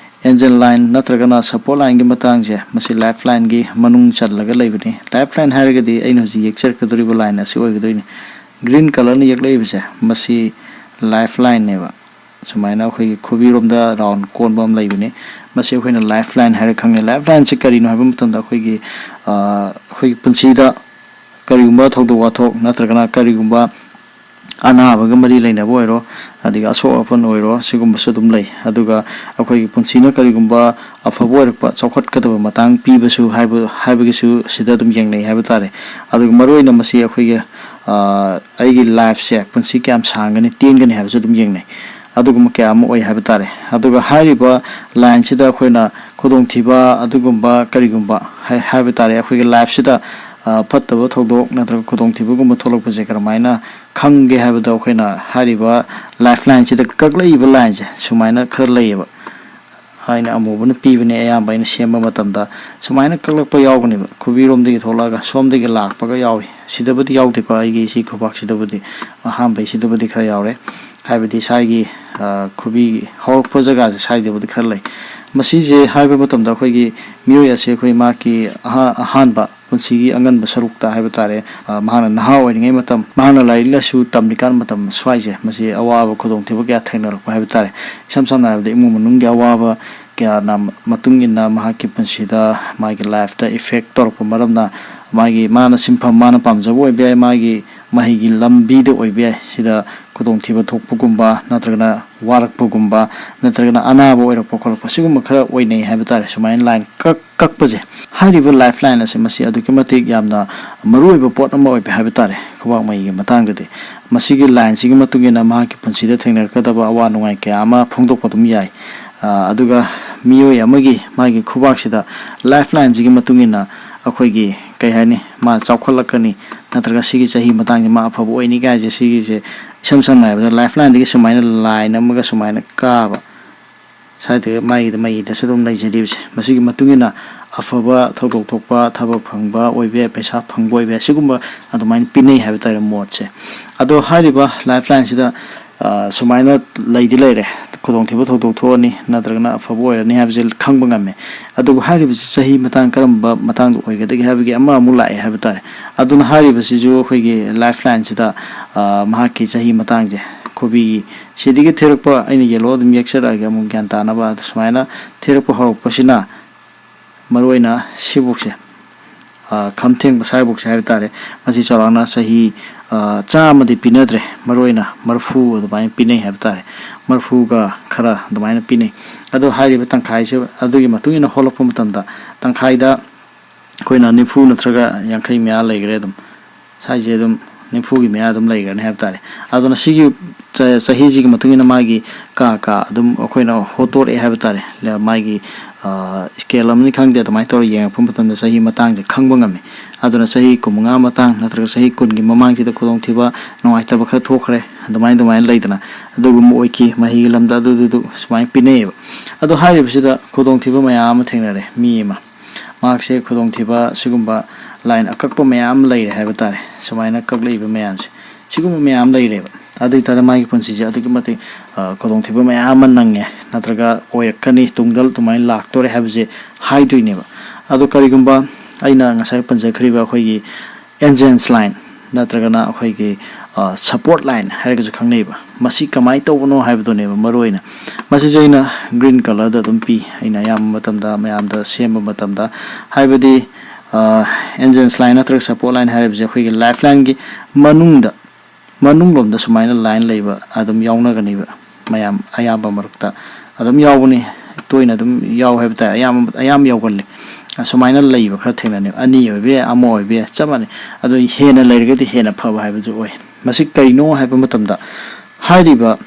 ꯑꯦꯟꯖꯦꯜ ꯂꯥꯏꯟ ꯅꯠꯇ꯭ꯔꯒꯅ ꯁꯄꯣꯔꯠ ꯂꯥꯏꯟꯒꯤ ꯃꯇꯥꯡꯁꯦ, ꯃꯁꯤ ꯂꯥꯏꯐ ꯂꯥꯏꯟꯒꯤ ꯃꯅꯨꯡ ꯆꯜꯂꯒ ꯂꯩꯕꯅꯤ꯫ ꯂꯥꯏꯐ ꯂꯥꯏꯟ ꯍꯥꯏꯔꯒꯗꯤ ꯑꯩꯅ ꯍꯧꯖꯤꯛ ꯌꯦꯛꯆꯔꯛꯀꯗꯧꯔꯤꯕ ꯂꯥꯏꯟ ꯑꯁꯤ ꯑꯣꯏꯒꯗꯣꯏꯅꯤ꯫ ꯒ꯭ꯔꯤꯟ ꯀꯂꯔꯅ ꯌꯦꯛꯂꯛꯏꯕꯁꯦ, ꯃꯁꯤ ꯂꯥꯏꯐ ꯂꯥꯏꯟꯅꯦꯕ꯫ ꯁꯨꯃꯥꯏꯅ ꯑꯩꯈꯣꯏꯒꯤ ꯈꯨꯕꯤꯔꯣꯝꯗ ꯔꯥꯎꯟ ꯀꯣꯟꯕ ꯑꯃ ꯂꯩꯕꯅꯤ꯫ ꯃꯁꯤ ꯑꯩꯈꯣꯏꯅ ꯂꯥꯏꯐ ꯂꯥꯏꯟ ꯍꯥꯏꯔ ꯈꯪꯅꯩ꯫ ꯂꯥꯏꯐ ꯂꯥꯏꯟꯁꯤ ꯀꯔꯤꯅꯣ ꯍꯥꯏꯕ ꯃꯇꯝꯗ, ꯑꯩꯈꯣꯏꯒꯤ, ꯑ, ꯑꯩꯈꯣꯏꯒꯤ ꯄꯨꯟꯁꯤꯗ ꯀꯔꯤꯒꯨꯝꯕ ꯊꯧꯗꯣꯛ ꯋꯥꯊꯣꯛ ꯅꯠꯇ꯭ꯔꯒꯅ ꯀꯔꯤꯒꯨꯝꯕ ꯑꯅꯥꯕꯒ ꯃꯔꯤ ꯂꯩꯅꯕ ꯑꯣꯏꯔꯣ, ꯑꯗꯒꯤ ꯑꯁꯣꯛ ꯑꯄꯟ ꯑꯣꯏꯔꯣ, ꯁꯤꯒꯨꯝꯕꯁꯨ ꯑꯗꯨꯝ ꯂꯩ꯫ ꯑꯗꯨꯒ ꯑꯩꯈꯣꯏꯒꯤ ꯄꯨꯟꯁꯤꯅ ꯀꯔꯤꯒꯨꯝꯕ ꯑꯐꯕ ꯑꯣꯏꯔꯛꯄ, ꯆꯥꯎꯈꯠꯀꯗꯕ ꯃꯇꯥꯡ ꯄꯤꯕꯁꯨ ꯍꯥꯏꯕ, ꯍꯥꯏꯕꯒꯤꯁꯨ ꯁꯤꯗ ꯑꯗꯨꯝ ꯌꯦꯡꯅꯩ ꯍꯥꯏꯕ ꯇꯥꯔꯦ꯫ ꯑꯗꯨꯒ ꯃꯔꯨꯑꯣꯏꯅ ꯃꯁꯤ ꯑꯩꯈꯣꯏꯒꯤ, ꯑ, ꯑꯩꯒꯤ ꯂꯥꯏꯐꯁꯦ, ꯄꯨꯟꯁꯤ ꯀꯌꯥꯝ ꯁꯥꯡꯒꯅꯤ, ꯇꯦꯟꯒꯅꯤ ꯍꯥꯏꯕꯁꯨ ꯑꯗꯨꯝ ꯌꯦꯡꯅꯩ꯫ ꯑꯗꯨꯒꯨꯝꯕ ꯀꯌꯥ ꯑꯃ ꯑꯣꯏ ꯍꯥꯏꯕ ꯇꯥꯔꯦ꯫ ꯑꯗꯨꯒ ꯍꯥꯏꯔꯤꯕ ꯂꯥꯏꯟꯁꯤꯗ ꯑꯩꯈꯣꯏꯅ ꯈꯨꯗꯣꯡꯊꯤꯕ ꯑꯗꯨꯒꯨꯝꯕ ꯀꯔꯤꯒꯨꯝꯕ ꯍꯥꯏ-, ꯍꯥꯏꯕ ꯇꯥꯔꯦ, ꯑꯩꯈꯣꯏꯒꯤ ꯂꯥꯏꯐꯁꯤꯗ, ꯑ, ꯐꯠꯇꯕ ꯊꯧꯗꯣꯛ ꯅꯠꯇ꯭ꯔꯒ ꯈꯨꯗꯣꯡꯊꯤꯕꯒꯨꯝꯕ ꯊꯣꯛꯂꯛꯄꯁꯦ ꯀꯔꯝꯍꯥꯏꯅ ꯈꯪꯒꯦ ꯍꯥꯏꯕꯗ, ꯑꯩꯈꯣꯏꯅ ꯍꯥꯏꯔꯤꯕ ꯂꯥꯏꯐ ꯂꯥꯏꯟꯁꯤꯗ ꯀꯛꯂꯛꯏꯕ ꯂꯥꯏꯟꯁꯦ ꯁꯨꯃꯥꯏꯅ ꯈꯔ ꯂꯩꯌꯦꯕ꯫ ꯑꯩꯅ ꯑꯃꯨꯕꯅ ꯄꯤꯕꯅꯦ, ꯑꯌꯥꯝꯕ ꯑꯩꯅ ꯁꯦꯝꯕ ꯃꯇꯝꯗ ꯁꯨꯃꯥꯏꯅ ꯀꯛꯂꯛꯄ ꯌꯥꯎꯒꯅꯦꯕ꯫ ꯈꯨꯕꯤꯔꯣꯝꯗꯒꯤ ꯊꯣꯛꯂꯛꯑꯒ ꯁꯣꯝꯗꯒꯤ ꯂꯥꯛꯄꯒ ꯌꯥꯎꯏ꯫ ꯁꯤꯗꯕꯨꯗꯤ ꯌꯥꯎꯗꯦꯀꯣ, ꯑꯩꯒꯤ ꯁꯤ ꯈꯨꯕꯥꯛꯁꯤꯗꯕꯨꯗꯤ, ꯑꯍꯥꯟꯕꯩꯁꯤꯗꯕꯨꯗꯤ ꯈꯔ ꯌꯥꯎꯔꯦ꯫ ꯍꯥꯏꯕꯗꯤ ꯁ꯭ꯋꯥꯏꯒꯤ, ꯑ, ꯈꯨꯕꯤ ꯍꯧꯔꯛꯄ ꯖꯒꯥꯁꯦ ꯁ꯭ꯋꯥꯏꯗꯕꯨꯗꯤ ꯈꯔ ꯂꯩ꯫ ꯃꯁꯤꯁꯦ ꯍꯥꯏꯕ ꯃꯇꯝꯗ ꯑꯩꯈꯣꯏꯒꯤ ꯃꯤꯑꯣꯏ ꯑꯁꯦ ꯑꯩꯈꯣꯏ ꯃꯍꯥꯛꯀꯤ ꯑꯍꯥ-, ꯑꯍꯥꯟꯕ ꯄꯨꯟꯁꯤꯒꯤ ꯑꯉꯟꯕ ꯁꯔꯨꯛꯇ ꯍꯥꯏꯕ ꯇꯥꯔꯦ, ꯑ, ꯃꯍꯥꯛꯅ ꯅꯍꯥ ꯑꯣꯏꯔꯤꯉꯩ ꯃꯇꯝ, ꯃꯍꯥꯛꯅ ꯂꯥꯏꯔꯤꯛ ꯂꯥꯏꯁꯨ ꯇꯝꯂꯤꯀꯥꯟ ꯃꯇꯝ ꯁ꯭ꯋꯥꯏꯁꯦ, ꯃꯁꯤ ꯑꯋꯥꯕ ꯈꯨꯗꯣꯡꯊꯤꯕ ꯀꯌꯥ ꯊꯦꯡꯅꯔꯛꯄ ꯍꯥꯏꯕ ꯇꯥꯔꯦ꯫ ꯏꯁꯝ ꯁꯝꯅ ꯍꯥꯏꯔꯕꯗ ꯏꯃꯨꯡ ꯃꯅꯨꯡꯒꯤ ꯑꯋꯥꯕ ꯀꯌꯥꯅ ꯃꯇꯨꯡ ꯏꯟꯅ ꯃꯍꯥꯛꯀꯤ ꯄꯨꯟꯁꯤꯗ, ꯃꯥꯒꯤ ꯂꯥꯏꯐꯇ ꯏꯐꯦꯛ ꯇꯧꯔꯛꯄ ꯃꯔꯝꯅ, ꯃꯥꯒꯤ, ꯃꯥꯅ ꯁꯤꯟꯐꯝ, ꯃꯥꯅ ꯄꯥꯝꯖꯕ ꯑꯣꯏꯕ ꯌꯥꯏ, ꯃꯥꯒꯤ ꯃꯍꯩꯒꯤ ꯂꯝꯕꯤꯗ ꯑꯣꯏꯕ ꯌꯥꯏ, ꯁꯤꯗ ꯈꯨꯗꯣꯡꯊꯤꯕ ꯊꯣꯛꯄꯒꯨꯝꯕ, ꯅꯠꯇ꯭ꯔꯒꯅ ꯋꯥꯔꯛꯄꯒꯨꯝꯕ, ꯅꯠꯇ꯭ꯔꯒꯅ ꯑꯅꯥꯕ ꯑꯣꯏꯔꯛꯄ ꯈꯣꯠꯂꯛꯄ, ꯁꯤꯒꯨꯝꯕ ꯈꯔ ꯑꯣꯏꯅꯩ ꯍꯥꯏꯕ ꯇꯥꯔꯦ꯫ ꯁꯨꯃꯥꯏꯅ line ꯀꯛ ꯀꯛꯄꯁꯦ, ꯍꯥꯏꯔꯤꯕ lifeline ꯑꯁꯦ ꯃꯁꯤ ꯑꯗꯨꯛꯀꯤ ꯃꯇꯤꯛ ꯌꯥꯝꯅ ꯃꯔꯨꯑꯣꯏꯕ ꯄꯣꯠ ꯑꯃ ꯑꯣꯏꯕ ꯍꯥꯏꯕ ꯇꯥꯔꯦ꯫ ꯈꯨꯕꯥꯛ ꯃꯩꯒꯤ ꯃꯇꯥꯡꯗꯗꯤ ꯃꯁꯤꯒꯤ lineꯁꯤꯒꯤ ꯃꯇꯨꯡ ꯏꯟꯅ ꯃꯍꯥꯛꯀꯤ ꯄꯨꯟꯁꯤꯗ ꯊꯦꯡꯅꯔꯛꯀꯗꯕ ꯑꯋꯥ ꯅꯨꯡꯉꯥꯏ ꯀꯌꯥ ꯑꯃ ꯐꯣꯡꯗꯣꯛꯄ ꯑꯗꯨꯝ ꯌꯥꯏ꯫ ꯑ, ꯑꯗꯨꯒ ꯃꯤꯑꯣꯏ ꯑꯃꯒꯤ ꯃꯥꯒꯤ ꯈꯨꯕꯥꯛꯁꯤꯗ lifeline ꯁꯤꯒꯤ ꯃꯇꯨꯡ ꯏꯟꯅ ꯑꯩꯈꯣꯏꯒꯤ, ꯀꯩ ꯍꯥꯏꯅꯤ, ꯃꯥ ꯆꯥꯎꯈꯠꯂꯛꯀꯅꯤ, ꯅꯠꯇ꯭ꯔꯒ ꯁꯤꯒꯤ ꯆꯍꯤ ꯃꯇꯥꯡꯁꯤ ꯃꯥ ꯑꯐꯕ ꯑꯣꯏꯅꯤ ꯀꯥꯏꯁꯦ, ꯁꯤꯒꯤꯁꯦ ꯏꯁꯝ ꯁꯝꯅ ꯍꯥꯏꯔꯕꯗ lifeline ꯗꯒꯤ ꯁꯨꯃꯥꯏꯅ line ꯑꯃꯒ ꯁꯨꯃꯥꯏꯅ ꯀꯥꯕ, ꯁ꯭ꯋꯥꯏꯗ ꯃꯥꯒꯤꯗ ꯃꯩꯗꯁꯨ ꯑꯗꯨꯝ ꯂꯩꯖꯔꯤꯕꯁꯦ, ꯃꯁꯤꯒꯤ ꯃꯇꯨꯡ ꯏꯟꯅ ꯑꯐꯕ ꯊꯧꯗꯣꯛ ꯊꯣꯛꯄ, ꯊꯕꯛ ꯐꯪꯕ ꯑꯣꯏꯕ ꯌꯥꯏ, ꯄꯩꯁꯥ ꯐꯪꯕ ꯑꯣꯏꯕ ꯌꯥꯏ, ꯁꯤꯒꯨꯝꯕ ꯑꯗꯨꯃꯥꯏꯅ ꯄꯤꯅꯩ ꯍꯥꯏꯕ ꯇꯥꯔꯦ ꯃꯣꯠꯁꯦ꯫ ꯑꯗꯣ ꯍꯥꯏꯔꯤꯕ lifeline ꯁꯤꯗ, ꯑ, ꯁꯨꯃꯥꯏꯅ ꯂꯩꯗꯤ ꯂꯩꯔꯦ, ꯈꯨꯗꯣꯡꯊꯤꯕ ꯊꯧꯗꯣꯛ ꯊꯣꯛꯑꯅꯤ, ꯅꯠꯇ꯭ꯔꯒꯅ ꯑꯐꯕ ꯑꯣꯏꯔꯅꯤ ꯍꯥꯏꯕꯁꯦ ꯈꯪꯕ ꯉꯝꯃꯦ꯫ ꯑꯗꯨꯕꯨ ꯍꯥꯏꯔꯤꯕꯁꯤ ꯆꯍꯤ ꯃꯇꯥꯡ ꯀꯔꯝꯕ ꯃꯇꯥꯡꯗ ꯑꯣꯏꯒꯗꯒꯦ ꯍꯥꯏꯕꯒꯤ ꯑꯃ ꯑꯃꯨꯛ ꯂꯥꯛꯑꯦ ꯍꯥꯏꯕ ꯇꯥꯔꯦ꯫ ꯑꯗꯨꯅ ꯍꯥꯏꯔꯤꯕꯁꯤꯁꯨ ꯑꯩꯈꯣꯏꯒꯤ lifeline ꯁꯤꯗ, ꯑ, ꯃꯍꯥꯛꯀꯤ ꯆꯍꯤ ꯃꯇꯥꯡꯁꯦ, ꯈꯨꯕꯤꯒꯤ ꯁꯤꯗꯒꯤ ꯊꯤꯔꯛꯄ, ꯑꯩꯅ yellow ꯑꯗꯨꯝ ꯌꯦꯛꯆꯔꯛꯑꯒꯦ ꯑꯃꯨꯛ ꯒ꯭ꯌꯥꯟ ꯇꯥꯅꯕ꯫ ꯑꯗꯨ ꯁꯨꯃꯥꯏꯅ ꯊꯤꯔꯛꯄ ꯍꯧꯔꯛꯄꯁꯤꯅ ꯃꯔꯨꯑꯣꯏꯅ ꯁꯤꯕꯣꯛꯁꯦ, ꯑ, ꯈꯝꯊꯦꯡꯕ ꯁ꯭ꯋꯥꯏꯕꯣꯛꯁꯦ ꯍꯥꯏꯕ ꯇꯥꯔꯦ꯫ ꯃꯁꯤ ꯆꯥꯎꯔꯥꯛꯅ ꯆꯍꯤ, ꯑ, ꯆꯥꯝꯃꯗꯤ ꯄꯤꯅꯗ꯭ꯔꯦ, ꯃꯔꯨꯑꯣꯏꯅ ꯃꯔꯐꯨ ꯑꯗꯨꯃꯥꯏꯅ ꯄꯤꯅꯩ ꯍꯥꯏꯕ ꯇꯥꯔꯦ꯫ ꯃꯔꯐꯨꯒ ꯈꯔ ꯑꯗꯨꯃꯥꯏꯅ ꯄꯤꯅꯩ꯫ ꯑꯗꯣ ꯍꯥꯏꯔꯤꯕ ꯇꯪꯈꯥꯏꯁꯦ ꯑꯗꯨꯒꯤ ꯃꯇꯨꯡ ꯏꯟꯅ ꯍꯣꯜꯂꯛꯄ ꯃꯇꯝꯗ ꯇꯪꯈꯥꯏꯗ ꯑꯩꯈꯣꯏꯅ ꯅꯤꯐꯨ ꯅꯠꯇ꯭ꯔꯒ ꯌꯥꯡꯈꯩ ꯃꯌꯥ ꯂꯩꯈ꯭ꯔꯦ ꯑꯗꯨꯝ꯫ ꯁ꯭ꯋꯥꯏꯁꯦ ꯑꯗꯨꯝ ꯅꯤꯐꯨꯒꯤ ꯃꯌꯥ ꯑꯗꯨꯝ ꯂꯩꯈ꯭ꯔꯅꯤ ꯍꯥꯏꯕ ꯇꯥꯔꯦ꯫ ꯑꯗꯨꯅ ꯁꯤꯒꯤ ꯆ-, ꯆꯍꯤꯁꯤꯒꯤ ꯃꯇꯨꯡ ꯏꯟꯅ ꯃꯥꯒꯤ ꯀꯥ ꯀꯥ ꯑꯗꯨꯝ ꯑꯩꯈꯣꯏꯅ ꯍꯣꯠꯇꯣꯔꯛꯑꯦ ꯍꯥꯏꯕ ꯇꯥꯔꯦ꯫ ꯂ-, ꯃꯥꯒꯤ, ꯑ, scale ꯑꯃꯅꯤ ꯈꯪꯗꯦ, ꯑꯗꯨꯃꯥꯏꯅ ꯇꯧꯔꯒ ꯌꯦꯡꯉꯛꯄ ꯃꯇꯝꯗ ꯆꯍꯤ ꯃꯇꯥꯡꯁꯦ ꯈꯪꯕ ꯉꯝꯃꯤ꯫ ꯑꯗꯨꯅ ꯆꯍꯤ ꯀꯨꯟꯃꯉꯥ ꯃꯇꯥꯡ ꯅꯠꯇ꯭ꯔꯒ ꯆꯍꯤ ꯀꯨꯟꯒꯤ ꯃꯃꯥꯡꯁꯤꯗ ꯈꯨꯗꯣꯡꯊꯤꯕ, ꯅꯨꯡꯉꯥꯏꯇꯕ ꯈꯔ ꯊꯣꯛꯈ꯭ꯔꯦ, ꯑꯗꯨꯃꯥꯏꯅ ꯑꯗꯨꯃꯥꯏꯅ ꯂꯩꯗꯅ, ꯑꯗꯨꯒꯨꯝꯕ ꯑꯣꯏꯈꯤ, ꯃꯍꯩꯒꯤ ꯂꯝꯗ ꯑꯗꯨꯗꯨꯗꯨ ꯁꯨꯃꯥꯏꯅ ꯄꯤꯅꯩꯌꯦꯕ꯫ ꯑꯗꯣ ꯍꯥꯏꯔꯤꯕꯁꯤꯗ ꯈꯨꯗꯣꯡꯊꯤꯕ ꯃꯌꯥꯝ ꯑꯃ ꯊꯦꯡꯅꯔꯦ꯫ ꯃꯤ ꯑꯃ ꯃꯍꯥꯛꯁꯦ ꯈꯨꯗꯣꯡꯊꯤꯕ ꯁꯤꯒꯨꯝꯕ line ꯑꯀꯛꯄ ꯃꯌꯥꯝ ꯑꯃ ꯂꯩꯔꯦ ꯍꯥꯏꯕ ꯇꯥꯔꯦ꯫ ꯁꯨꯃꯥꯏꯅ ꯀꯛꯂꯛꯏꯕ ꯃꯌꯥꯝꯁꯦ, ꯁꯤꯒꯨꯝꯕ ꯃꯌꯥꯝ ꯂꯩꯔꯦꯕ꯫ ꯑꯗꯨ ꯑꯣꯏ ꯇꯥꯔꯗꯤ ꯃꯥꯒꯤ ꯄꯨꯟꯁꯤꯁꯦ ꯑꯗꯨꯛꯀꯤ ꯃꯇꯤꯛ, ꯑ, ꯈꯨꯗꯣꯡꯊꯤꯕ ꯃꯌꯥꯝ ꯑꯃ ꯅꯪꯉꯦ, ꯅꯠꯇ꯭ꯔꯒ ꯑꯣꯏꯔꯛꯀꯅꯤ, ꯇꯨꯡꯗ ꯑꯗꯨꯃꯥꯏꯅ ꯂꯥꯛꯇꯣꯔꯦ ꯍꯥꯏꯕꯁꯦ ꯍꯥꯏꯗꯣꯏꯅꯦꯕ꯫ ꯑꯗꯣ ꯀꯔꯤꯒꯨꯝꯕ ꯑꯩꯅ ꯉꯁꯥꯏ ꯄꯟꯖꯈ꯭ꯔꯤꯕ ꯑꯩꯈꯣꯏꯒꯤ Angel's line ꯅꯠꯇ꯭ꯔꯒꯅ ꯑꯩꯈꯣꯏꯒꯤ, ꯑ, support line ꯍꯥꯏꯔꯒꯁꯨ ꯈꯪꯅꯩꯕ, ꯃꯁꯤ ꯀꯃꯥꯏꯅ ꯇꯧꯕꯅꯣ ꯍꯥꯏꯕꯗꯨꯅꯦꯕ ꯃꯔꯨ ꯑꯣꯏꯅ꯫ ꯃꯁꯤꯁꯨ ꯑꯩꯅ green colour ꯗ ꯑꯗꯨꯝ ꯄꯤ, ꯑꯩꯅ ꯑꯌꯥꯝꯕ ꯃꯇꯝꯗ ꯃꯌꯥꯝꯗ ꯁꯦꯝꯕ ꯃꯇꯝꯗ꯫ ꯍꯥꯏꯕꯗꯤ, ꯑ, Angel's line ꯅꯠꯇ꯭ꯔꯒ support line ꯍꯥꯏꯔꯤꯕꯁꯦ ꯑꯩꯈꯣꯏꯒꯤ lifeline ꯒꯤ ꯃꯅꯨꯡꯗ ꯃꯅꯨꯡꯂꯣꯝꯗ ꯁꯨꯃꯥꯏꯅ line ꯂꯩꯕ ꯑꯗꯨꯝ ꯌꯥꯎꯅꯒꯅꯤꯕ꯫ ꯃꯌꯥꯝ ꯑꯌꯥꯝꯕ ꯃꯔꯛꯇ ꯑꯗꯨꯝ ꯌꯥꯎꯕꯅꯤ, ꯇꯣꯏꯅ ꯑꯗꯨꯝ ꯌꯥꯎ ꯍꯥꯏꯕ ꯇꯥꯏ, ꯑꯌꯥꯝꯕ ꯑꯌꯥꯝꯕ ꯌꯥꯎꯒꯜꯂꯤ꯫ ꯑꯁꯨꯃꯥꯏꯅ ꯂꯩꯕ ꯈꯔ ꯊꯦꯡꯅꯅꯤ, ꯑꯅꯤ ꯑꯣꯏꯕ ꯌꯥꯏ, ꯑꯃ ꯑꯣꯏꯕ ꯌꯥꯏ, ꯆꯞ ꯃꯥꯟꯅꯩ꯫ ꯑꯗꯨ ꯍꯦꯟꯅ ꯂꯩꯔꯒꯗꯤ ꯍꯦꯟꯅ ꯐꯕ ꯍꯥꯏꯕꯗꯨ ꯑꯣꯏ꯫ ꯃꯁꯤ ꯀꯩꯅꯣ ꯍꯥꯏꯕ ꯃꯇꯝꯗ, ꯍꯥꯏꯔꯤꯕ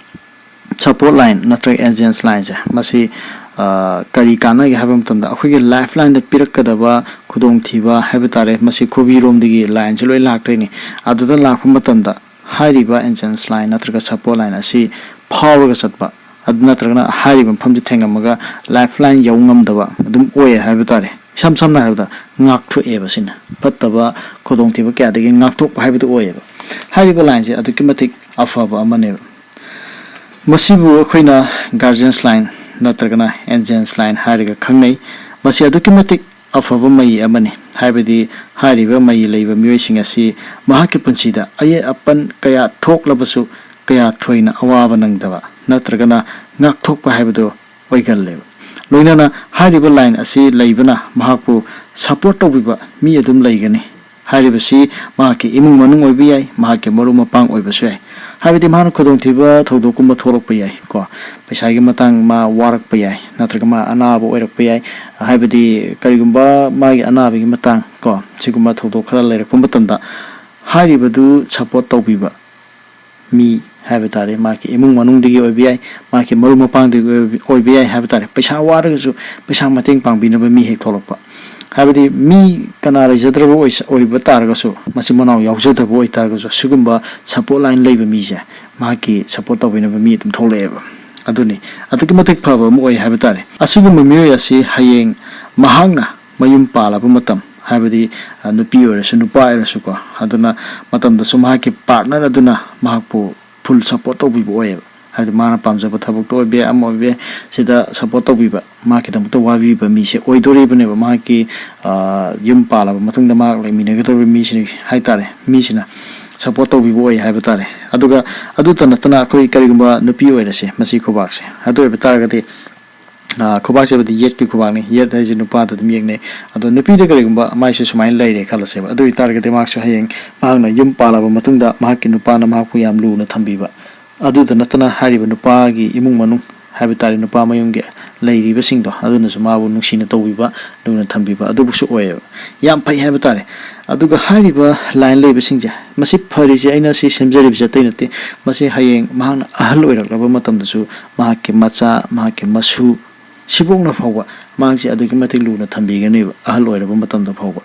support line ꯅꯠꯇ꯭ꯔꯒ resistance lineꯁꯦ, ꯃꯁꯤ ꯀꯔꯤ ꯀꯥꯟꯅꯒꯦ ꯍꯥꯏꯕ ꯃꯇꯝꯗ, ꯑꯩꯈꯣꯏꯒꯤ lifelineꯗ ꯄꯤꯔꯛꯀꯗꯕ ꯈꯨꯗꯣꯡꯊꯤꯕ ꯍꯥꯏꯕ ꯇꯥꯔꯦ, ꯃꯁꯤ ꯈꯨꯕꯤꯔꯣꯝꯗꯒꯤ lineꯁꯦ ꯂꯣꯏ ꯂꯥꯛꯇꯣꯏꯅꯤ꯫ ꯑꯗꯨꯗ ꯂꯥꯛꯄ ꯃꯇꯝꯗ ꯍꯥꯏꯔꯤꯕ resistance line ꯅꯠꯇ꯭ꯔꯒ support line ꯑꯁꯤ ꯐꯥꯎꯔꯒ ꯆꯠꯄ, ꯑꯗꯨ ꯅꯠꯇ꯭ꯔꯒꯅ ꯍꯥꯏꯔꯤꯕ ꯃꯐꯝꯁꯤ ꯊꯦꯡꯉꯝꯃꯒ lifeline ꯌꯧ ꯉꯝꯗꯕ ꯑꯗꯨꯝ ꯑꯣꯏꯌꯦ ꯍꯥꯏꯕ ꯇꯥꯔꯦ꯫ ꯏꯁꯝ ꯁꯝꯅ ꯍꯥꯏꯔꯕꯗ, ꯉꯥꯛꯊꯣꯛꯑꯦꯕ꯫ ꯁꯤꯅ ꯐꯠꯇꯕ ꯈꯨꯗꯣꯡꯊꯤꯕ ꯀꯌꯥꯗꯒꯤ ꯉꯥꯛꯊꯣꯛꯄ ꯍꯥꯏꯕꯗꯨ ꯑꯣꯏꯌꯦꯕ꯫ ꯍꯥꯏꯔꯤꯕ lineꯁꯦ ꯑꯗꯨꯛꯀꯤ ꯃꯇꯤꯛ ꯑꯐꯕ ꯑꯃꯅꯦꯕ꯫ ꯃꯁꯤꯕꯨ ꯑꯩꯈꯣꯏꯅ guardian's line ꯅꯠꯇ꯭ꯔꯒꯅ resistance line ꯍꯥꯏꯔꯒ ꯈꯪꯅꯩ꯫ ꯃꯁꯤ ꯑꯗꯨꯛꯀꯤ ꯃꯇꯤꯛ ꯑꯐꯕ ꯃꯩ ꯑꯃꯅꯤ꯫ ꯍꯥꯏꯕꯗꯤ ꯍꯥꯏꯔꯤꯕ ꯃꯩ ꯂꯩꯕ ꯃꯤꯑꯣꯏꯁꯤꯡ ꯑꯁꯤ ꯃꯍꯥꯛꯀꯤ ꯄꯨꯟꯁꯤꯗ ꯑꯌꯦꯠ ꯑꯄꯟ ꯀꯌꯥ ꯊꯣꯛꯂꯕꯁꯨ, ꯀꯌꯥ ꯊꯣꯏꯅ ꯑꯋꯥꯕ ꯅꯪꯗꯕ ꯅꯠꯇ꯭ꯔꯒꯅ ꯉꯥꯛꯊꯣꯛꯄ ꯍꯥꯏꯕꯗꯨ ꯑꯣꯏꯒꯜꯂꯦꯕ꯫ ꯂꯣꯏꯅꯅ ꯍꯥꯏꯔꯤꯕ line ꯑꯁꯤ ꯂꯩꯕꯅ ꯃꯍꯥꯛꯄꯨ support ꯇꯧꯕꯤꯕ ꯃꯤ ꯑꯗꯨꯝ ꯂꯩꯒꯅꯤ꯫ ꯍꯥꯏꯔꯤꯕꯁꯤ ꯃꯍꯥꯛꯀꯤ ꯏꯃꯨꯡ ꯃꯅꯨꯡ ꯑꯣꯏꯕ ꯌꯥꯏ, ꯃꯍꯥꯛꯀꯤ ꯃꯔꯨꯞ ꯃꯄꯥꯡ ꯑꯣꯏꯕꯁꯨ ꯌꯥꯏ꯫ ꯍꯥꯏꯕꯗꯤ ꯃꯍꯥꯛꯅ ꯈꯨꯗꯣꯡꯊꯤꯕ ꯊꯧꯗꯣꯛꯀꯨꯝꯕ ꯊꯣꯛꯂꯛꯄ ꯌꯥꯏ ꯀꯣ, ꯄꯩꯁꯥꯒꯤ ꯃꯇꯥꯡ ꯃꯥ ꯋꯥꯔꯛꯄ ꯌꯥꯏ, ꯅꯠꯇ꯭ꯔꯒ ꯃꯥ ꯑꯅꯥꯕ ꯑꯣꯏꯔꯛꯄ ꯌꯥꯏ꯫ ꯍꯥꯏꯕꯗꯤ ꯀꯔꯤꯒꯨꯝꯕ ꯃꯥꯒꯤ ꯑꯅꯥꯕꯒꯤ ꯃꯇꯥꯡ ꯀꯣ, ꯁꯤꯒꯨꯝꯕ ꯊꯧꯗꯣꯛ ꯈꯔ ꯂꯩꯔꯛꯄ ꯃꯇꯝꯗ ꯍꯥꯏꯔꯤꯕꯗꯨ support ꯇꯧꯕꯤꯕ ꯃꯤ ꯍꯥꯏꯕ ꯇꯥꯔꯦ, ꯃꯍꯥꯛꯀꯤ ꯏꯃꯨꯡ ꯃꯅꯨꯡꯗꯒꯤ ꯑꯣꯏꯕ ꯌꯥꯏ, ꯃꯍꯥꯛꯀꯤ ꯃꯔꯨꯞ ꯃꯄꯥꯡꯗꯒꯤ ꯑꯣꯏꯕ, ꯑꯣꯏꯕ ꯌꯥꯏ ꯍꯥꯏꯕ ꯇꯥꯔꯦ꯫ ꯄꯩꯁꯥ ꯋꯥꯔꯒꯁꯨ ꯄꯩꯁꯥ ꯃꯇꯦꯡ ꯄꯥꯡꯕꯤꯅꯕ ꯃꯤ ꯍꯦꯛ ꯊꯣꯛꯂꯛꯄ꯫ ꯍꯥꯏꯕꯗꯤ ꯃꯤ ꯀꯅꯥ ꯂꯩꯖꯗ꯭ꯔꯕ ꯑꯣꯏꯁ-, ꯑꯣꯏꯕ ꯇꯥꯔꯒꯁꯨ, ꯃꯆꯤꯟ ꯃꯅꯥꯎ ꯌꯥꯎꯖꯗꯕ ꯑꯣꯏꯇꯥꯔꯒꯁꯨ, ꯑꯁꯤꯒꯨꯝꯕ support line ꯂꯩꯕ ꯃꯤꯁꯦ ꯃꯍꯥꯛꯀꯤ support ꯇꯧꯕꯤꯅꯕ ꯃꯤ ꯑꯗꯨꯝ ꯊꯣꯛꯂꯛꯑꯦꯕ꯫ ꯑꯗꯨꯅꯤ ꯑꯗꯨꯛꯀꯤ ꯃꯇꯤꯛ ꯐꯕ ꯑꯃ ꯑꯣꯏ ꯍꯥꯏꯕ ꯇꯥꯔꯦ꯫ ꯑꯁꯤꯒꯨꯝꯕ ꯃꯤꯑꯣꯏ ꯑꯁꯤ ꯍꯌꯦꯡ ꯃꯍꯥꯛꯅ ꯃꯌꯨꯝ ꯄꯥꯜꯂꯕ ꯃꯇꯝ, ꯍꯥꯏꯕꯗꯤ, ꯑ, ꯅꯨꯄꯤ ꯑꯣꯏꯔꯁꯨ ꯅꯨꯄꯥ ꯑꯣꯏꯔꯁꯨꯀꯣ, ꯑꯗꯨꯅ ꯃꯇꯝꯗꯁꯨ ꯃꯍꯥꯛꯀꯤ partner ꯑꯗꯨꯅ ꯃꯍꯥꯛꯄꯨ full support ꯇꯧꯕꯤꯕ ꯑꯣꯏꯌꯦꯕ꯫ ꯍꯥꯏꯕꯗꯤ ꯃꯥꯅ ꯄꯥꯝꯖꯕ ꯊꯕꯛꯇ ꯑꯣꯏꯕ ꯌꯥꯏ, ꯑꯃ ꯑꯣꯏꯕ ꯌꯥꯏ, ꯁꯤꯗ support ꯇꯧꯕꯤꯕ, ꯃꯍꯥꯛꯀꯤꯗꯃꯛꯇ ꯋꯥꯕꯤꯕ ꯃꯤꯁꯦ ꯑꯣꯏꯗꯣꯔꯤꯕꯅꯦꯕ ꯃꯍꯥꯛꯀꯤ, ꯑ, ꯌꯨꯝ ꯄꯥꯜꯂꯕ ꯃꯇꯨꯡꯗ ꯃꯍꯥꯛ ꯂꯩꯃꯤꯟꯅꯒꯗꯧꯔꯤꯕ ꯃꯤꯁꯤꯅ ꯍꯥꯏ ꯇꯥꯔꯦ, ꯃꯤꯁꯤꯅ support ꯇꯧꯕꯤꯕ ꯑꯣꯏ ꯍꯥꯏꯕ ꯇꯥꯔꯦ꯫ ꯑꯗꯨꯒ ꯑꯗꯨꯇ ꯅꯠꯇꯅ ꯑꯩꯈꯣꯏ ꯀꯔꯤꯒꯨꯝꯕ ꯅꯨꯄꯤ ꯑꯣꯏꯔꯁꯦ, ꯃꯁꯤ ꯈꯨꯕꯥꯛꯁꯦ, ꯑꯗꯨ ꯑꯣꯏꯕ ꯇꯥꯔꯒꯗꯤ ꯈꯨꯕꯥꯛꯁꯦ ꯍꯥꯏꯕꯗꯤ ꯌꯦꯠꯀꯤ ꯈꯨꯕꯥꯛꯅꯤ꯫ ꯌꯦꯠ ꯍꯥꯏꯁꯦ ꯅꯨꯄꯥꯗ ꯑꯗꯨꯝ ꯌꯦꯛꯅꯩ꯫ ꯑꯗꯣ ꯅꯨꯄꯤꯗ ꯀꯔꯤꯒꯨꯝꯕ ꯃꯥꯏꯁꯦ ꯁꯨꯃꯥꯏꯅ ꯂꯩꯔꯦ ꯈꯜꯂꯁꯦꯕ, ꯑꯗꯨ ꯑꯣꯏꯇꯥꯔꯒꯗꯤ ꯃꯍꯥꯛꯁꯨ ꯍꯌꯦꯡ ꯃꯍꯥꯛꯅ ꯌꯨꯝ ꯄꯥꯜꯂꯕ ꯃꯇꯨꯡꯗ ꯃꯍꯥꯛꯀꯤ ꯅꯨꯄꯥꯅ ꯃꯍꯥꯛꯄꯨ ꯌꯥꯝ ꯂꯨꯅ ꯊꯝꯕꯤꯕ, ꯑꯗꯨꯗ ꯅꯠꯇꯅ ꯍꯥꯏꯔꯤꯕ ꯅꯨꯄꯥꯒꯤ ꯏꯃꯨꯡ ꯃꯅꯨꯡ ꯍꯥꯏꯕ ꯇꯥꯔꯦ, ꯅꯨꯄꯥ ꯃꯌꯨꯝꯒꯤ ꯂꯩꯔꯤꯕꯁꯤꯡꯗꯣ ꯑꯗꯨꯅꯁꯨ ꯃꯥꯕꯨ ꯅꯨꯡꯁꯤꯅ ꯇꯧꯕꯤꯕ, ꯂꯨꯅ ꯊꯝꯕꯤꯕ ꯑꯗꯨꯕꯨꯁꯨ ꯑꯣꯏꯌꯦꯕ꯫ ꯌꯥꯝ ꯐꯩ ꯍꯥꯏꯕ ꯇꯥꯔꯦ꯫ ꯑꯗꯨꯒ ꯍꯥꯏꯔꯤꯕ line ꯂꯩꯕꯁꯤꯡꯁꯦ, ꯃꯁꯤ ꯐꯔꯤꯁꯦ, ꯑꯩꯅ ꯁꯤ ꯁꯦꯝꯖꯔꯤꯕꯁꯦ ꯑꯇꯩ ꯅꯠꯇꯦ, ꯃꯁꯤ ꯍꯌꯦꯡ ꯃꯍꯥꯛꯅ ꯑꯍꯜ ꯑꯣꯏꯔꯛꯂꯕ ꯃꯇꯝꯗꯁꯨ ꯃꯍꯥꯛꯀꯤ ꯃꯆꯥ, ꯃꯍꯥꯛꯀꯤ ꯃꯁꯨ, ꯁꯤꯕꯣꯛꯅ ꯐꯥꯎꯕ ꯃꯍꯥꯛꯁꯦ ꯑꯗꯨꯛꯀꯤ ꯃꯇꯤꯛ ꯂꯨꯅ ꯊꯝꯕꯤꯒꯅꯦꯕ, ꯑꯍꯜ ꯑꯣꯏꯔꯕ ꯃꯇꯝꯗ ꯐꯥꯎꯕ꯫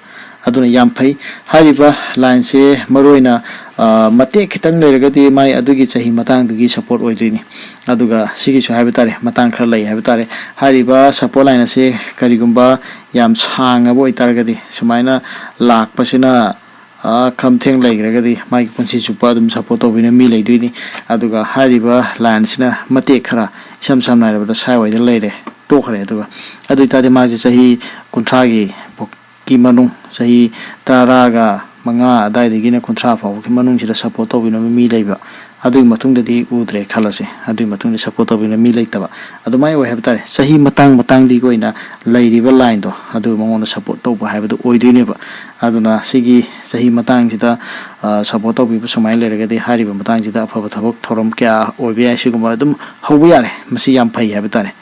ꯑꯗꯨꯅ ꯌꯥꯝ ꯐꯩ꯫ ꯍꯥꯏꯔꯤꯕ lineꯁꯦ ꯃꯔꯨꯑꯣꯏꯅ, ꯑ, ꯃꯇꯦꯛ ꯈꯤꯇꯪ ꯂꯩꯔꯒꯗꯤ ꯃꯥꯏ ꯑꯗꯨꯒꯤ ꯆꯍꯤ ꯃꯇꯥꯡꯗꯨꯒꯤ support ꯑꯣꯏꯗꯣꯏꯅꯤ꯫ ꯑꯗꯨꯒ ꯁꯤꯒꯤꯁꯨ ꯍꯥꯏꯕ ꯇꯥꯔꯦ, ꯃꯇꯥꯡ ꯈꯔ ꯂꯩ ꯍꯥꯏꯕ ꯇꯥꯔꯦ꯫ ꯍꯥꯏꯔꯤꯕ support line ꯑꯁꯦ ꯀꯔꯤꯒꯨꯝꯕ ꯌꯥꯝ ꯁꯥꯡꯉꯕ ꯑꯣꯏꯇꯥꯔꯒꯗꯤ, ꯁꯨꯃꯥꯏꯅ ꯂꯥꯛꯄꯁꯤꯅ, ꯑ, ꯈꯝꯊꯦꯡ ꯂꯩꯈ꯭ꯔꯒꯗꯤ ꯃꯥꯒꯤ ꯄꯨꯟꯁꯤ ꯆꯨꯞꯄ ꯑꯗꯨꯝ support ꯇꯧꯕꯤꯅ ꯃꯤ ꯂꯩꯗꯣꯏꯅꯤ꯫ ꯑꯗꯨꯒ ꯍꯥꯏꯔꯤꯕ lineꯁꯤꯅ ꯃꯇꯦꯛ ꯈꯔ, ꯏꯁꯝ ꯁꯝꯅ ꯍꯥꯏꯔꯕꯗ ꯁ꯭ꯋꯥꯏꯋꯥꯏꯗ ꯂꯩꯔꯦ, ꯇꯣꯛꯈ꯭ꯔꯦ꯫ ꯑꯗꯨꯒ ꯑꯗꯨ ꯑꯣꯏꯇꯥꯔꯗꯤ ꯃꯥꯁꯦ ꯆꯍꯤ ꯀꯨꯟꯊ꯭ꯔꯥꯒꯤ ꯐꯥꯎꯒꯤ ꯃꯅꯨꯡ, ꯆꯍꯤ ꯇꯔꯥꯒ ꯃꯉꯥ ꯑꯗꯨꯋꯥꯏꯗꯒꯤꯅ ꯀꯨꯟꯊ꯭ꯔꯥ ꯐꯥꯎꯕꯒꯤ ꯃꯅꯨꯡꯁꯤꯗ support ꯇꯧꯕꯤꯅꯕ ꯃꯤ ꯂꯩꯕ, ꯑꯗꯨꯒꯤ ꯃꯇꯨꯡꯗꯗꯤ ꯎꯗ꯭ꯔꯦ ꯈꯜꯂꯁꯦ, ꯑꯗꯨꯒꯤ ꯃꯇꯨꯡꯗ support ꯇꯧꯕꯤꯅꯕ ꯃꯤ ꯂꯩꯇꯕ, ꯑꯗꯨꯃꯥꯏꯅ ꯑꯣꯏ ꯍꯥꯏꯕ ꯇꯥꯔꯦ꯫ ꯆꯍꯤ ꯃꯇꯥꯡ ꯃꯇꯥꯡꯗꯨꯒꯤ ꯑꯣꯏꯅ ꯂꯩꯔꯤꯕ lineꯗꯣ ꯑꯗꯨ ꯃꯉꯣꯟꯗ support ꯇꯧꯕ ꯍꯥꯏꯕꯗꯨ ꯑꯣꯏꯗꯣꯏꯅꯦꯕ꯫ ꯑꯗꯨꯅ ꯁꯤꯒꯤ ꯆꯍꯤ ꯃꯇꯥꯡꯁꯤꯗ, ꯑ, support ꯇꯧꯕꯤꯕ ꯁꯨꯃꯥꯏꯅ ꯂꯩꯔꯒꯗꯤ ꯍꯥꯏꯔꯤꯕ ꯃꯇꯥꯡꯁꯤꯗ ꯑꯐꯕ ꯊꯕꯛ ꯊꯧꯔꯝ ꯀꯌꯥ ꯑꯣꯏꯕ ꯌꯥꯏ꯫ ꯁꯤꯒꯨꯝꯕ ꯑꯗꯨꯝ ꯍꯧꯕ ꯌꯥꯔꯦ꯫ ꯃꯁꯤ ꯌꯥꯝ ꯐꯩ ꯍꯥꯏꯕ ꯇꯥꯔꯦ꯫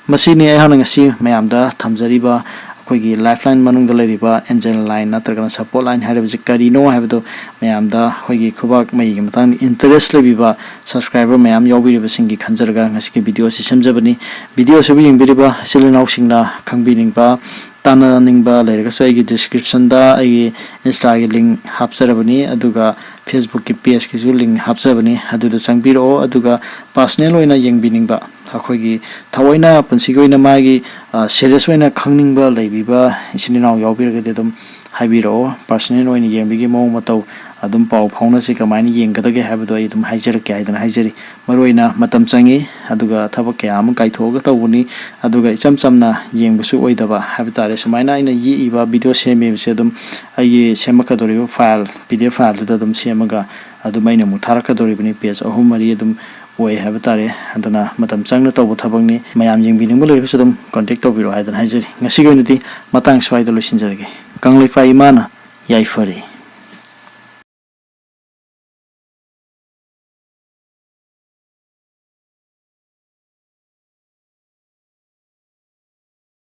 ꯃꯁꯤꯅꯤ ꯑꯩꯍꯥꯛꯅ ꯉꯁꯤ ꯃꯌꯥꯝꯗ ꯊꯝꯖꯔꯤꯕ ꯑꯩꯈꯣꯏꯒꯤ lifeline ꯃꯅꯨꯡꯗ ꯂꯩꯔꯤꯕ angel line ꯅꯠꯇ꯭ꯔꯒꯅ support line ꯍꯥꯏꯔꯤꯕꯁꯤ ꯀꯔꯤꯅꯣ ꯍꯥꯏꯕꯗꯨ ꯃꯌꯥꯝꯗ ꯑꯩꯈꯣꯏꯒꯤ ꯈꯨꯕꯥꯛ ꯃꯩꯒꯤ ꯃꯇꯥꯡꯗ interest ꯂꯩꯕꯤꯕ subscriber ꯃꯌꯥꯝ ꯌꯥꯎꯕꯤꯔꯤꯕꯁꯤꯡꯒꯤ ꯈꯟꯖꯔꯒ ꯉꯁꯤꯒꯤ video ꯑꯁꯤ ꯁꯦꯝꯖꯕꯅꯤ꯫ Video ꯑꯁꯤꯕꯨ ꯌꯦꯡꯕꯤꯔꯤꯕ ꯏꯆꯤꯜ ꯏꯅꯥꯎꯁꯤꯡꯅ ꯈꯪꯕꯤꯅꯤꯡꯕ, ꯇꯥꯟꯅꯅꯤꯡꯕ ꯂꯩꯔꯒꯁꯨ ꯑꯩꯒꯤ descriptionꯗ ꯑꯩꯒꯤ Instaꯒꯤ link ꯍꯥꯞꯆꯔꯕꯅꯤ, ꯑꯗꯨꯒ Facebookꯀꯤ pageꯀꯤꯁꯨ link ꯍꯥꯞꯆꯕꯅꯤ, ꯑꯗꯨꯗ ꯆꯪꯕꯤꯔꯛꯑꯣ꯫ ꯑꯗꯨꯒ personal ꯑꯣꯏꯅ ꯌꯦꯡꯕꯤꯅꯤꯡꯕ, ꯑꯩꯈꯣꯏꯒꯤ ꯊꯑꯣꯏꯅ ꯄꯨꯟꯁꯤꯒꯤ ꯑꯣꯏꯅ ꯃꯥꯒꯤ, ꯑ, serious ꯑꯣꯏꯅ ꯈꯪꯅꯤꯡꯕ ꯂꯩꯕꯤꯕ ꯏꯆꯤꯟ ꯏꯅꯥꯎ ꯌꯥꯎꯕꯤꯔꯒꯗꯤ ꯑꯗꯨꯝ ꯍꯥꯏꯕꯤꯔꯛꯑꯣ꯫ Personal ꯑꯣꯏꯅ ꯌꯦꯡꯕꯒꯤ ꯃꯑꯣꯡ ꯃꯇꯧ ꯑꯗꯨꯝ ꯄꯥꯎ ꯐꯥꯎꯅꯁꯤ, ꯀꯃꯥꯏꯅ ꯌꯦꯡꯒꯗꯒꯦ ꯍꯥꯏꯕꯗꯣ ꯑꯩ ꯑꯗꯨꯝ ꯍꯥꯏꯖꯔꯛꯀꯦ ꯍꯥꯏꯗꯅ ꯍꯥꯏꯖꯔꯤ꯫ ꯃꯔꯨꯑꯣꯏꯅ ꯃꯇꯝ ꯆꯪꯉꯤ, ꯑꯗꯨꯒ ꯊꯕꯛ ꯀꯌꯥ ꯑꯃ ꯀꯥꯏꯊꯣꯛꯑꯒ ꯇꯧꯕꯅꯤ, ꯑꯗꯨꯒ ꯏꯆꯝ ꯆꯝꯅ ꯌꯦꯡꯕꯁꯨ ꯑꯣꯏꯗꯕ ꯍꯥꯏꯕ ꯇꯥꯔꯦ꯫ ꯁꯨꯃꯥꯏꯅ ꯑꯩꯅ ꯌꯦꯛꯏꯕ video ꯁꯦꯝꯃꯤꯕꯁꯦ ꯑꯗꯨꯝ ꯑꯩꯒꯤ ꯁꯦꯝꯃꯛꯀꯗꯧꯔꯤꯕ file, PDF fileꯗꯨꯗ ꯑꯗꯨꯝ ꯁꯦꯝꯃꯒ ꯑꯗꯨꯝ ꯑꯩꯅ ꯑꯃꯨꯛ ꯊꯥꯔꯛꯀꯗꯧꯔꯤꯕꯅꯤ꯫ Page ꯑꯍꯨꯝ ꯃꯔꯤ ꯑꯗꯨꯝ ꯑꯣꯏ ꯍꯥꯏꯕ ꯇꯥꯔꯦ꯫ ꯑꯗꯨꯅ ꯃꯇꯝ ꯆꯪꯅ ꯇꯧꯕ ꯊꯕꯛꯅꯤ꯫ ꯃꯌꯥꯝ ꯌꯦꯡꯕꯤꯅꯤꯡꯕ ꯂꯩꯔꯒꯁꯨ ꯑꯗꯨꯝ ꯀꯣꯟꯇꯦꯛ ꯇꯧꯕꯤꯔꯛꯑꯣ ꯍꯥꯏꯗꯅ ꯍꯥꯏꯖꯔꯤ꯫ ꯉꯁꯤꯒꯤ ꯑꯣꯏꯅꯗꯤ ꯃꯇꯥꯡ ꯁ꯭ꯋꯥꯏꯗ ꯂꯣꯏꯁꯤꯟꯖꯔꯒꯦ꯫ ꯀꯪꯂꯩꯄꯥꯛ ꯏꯃꯥꯅ ꯌꯥꯏꯐꯔꯦ꯫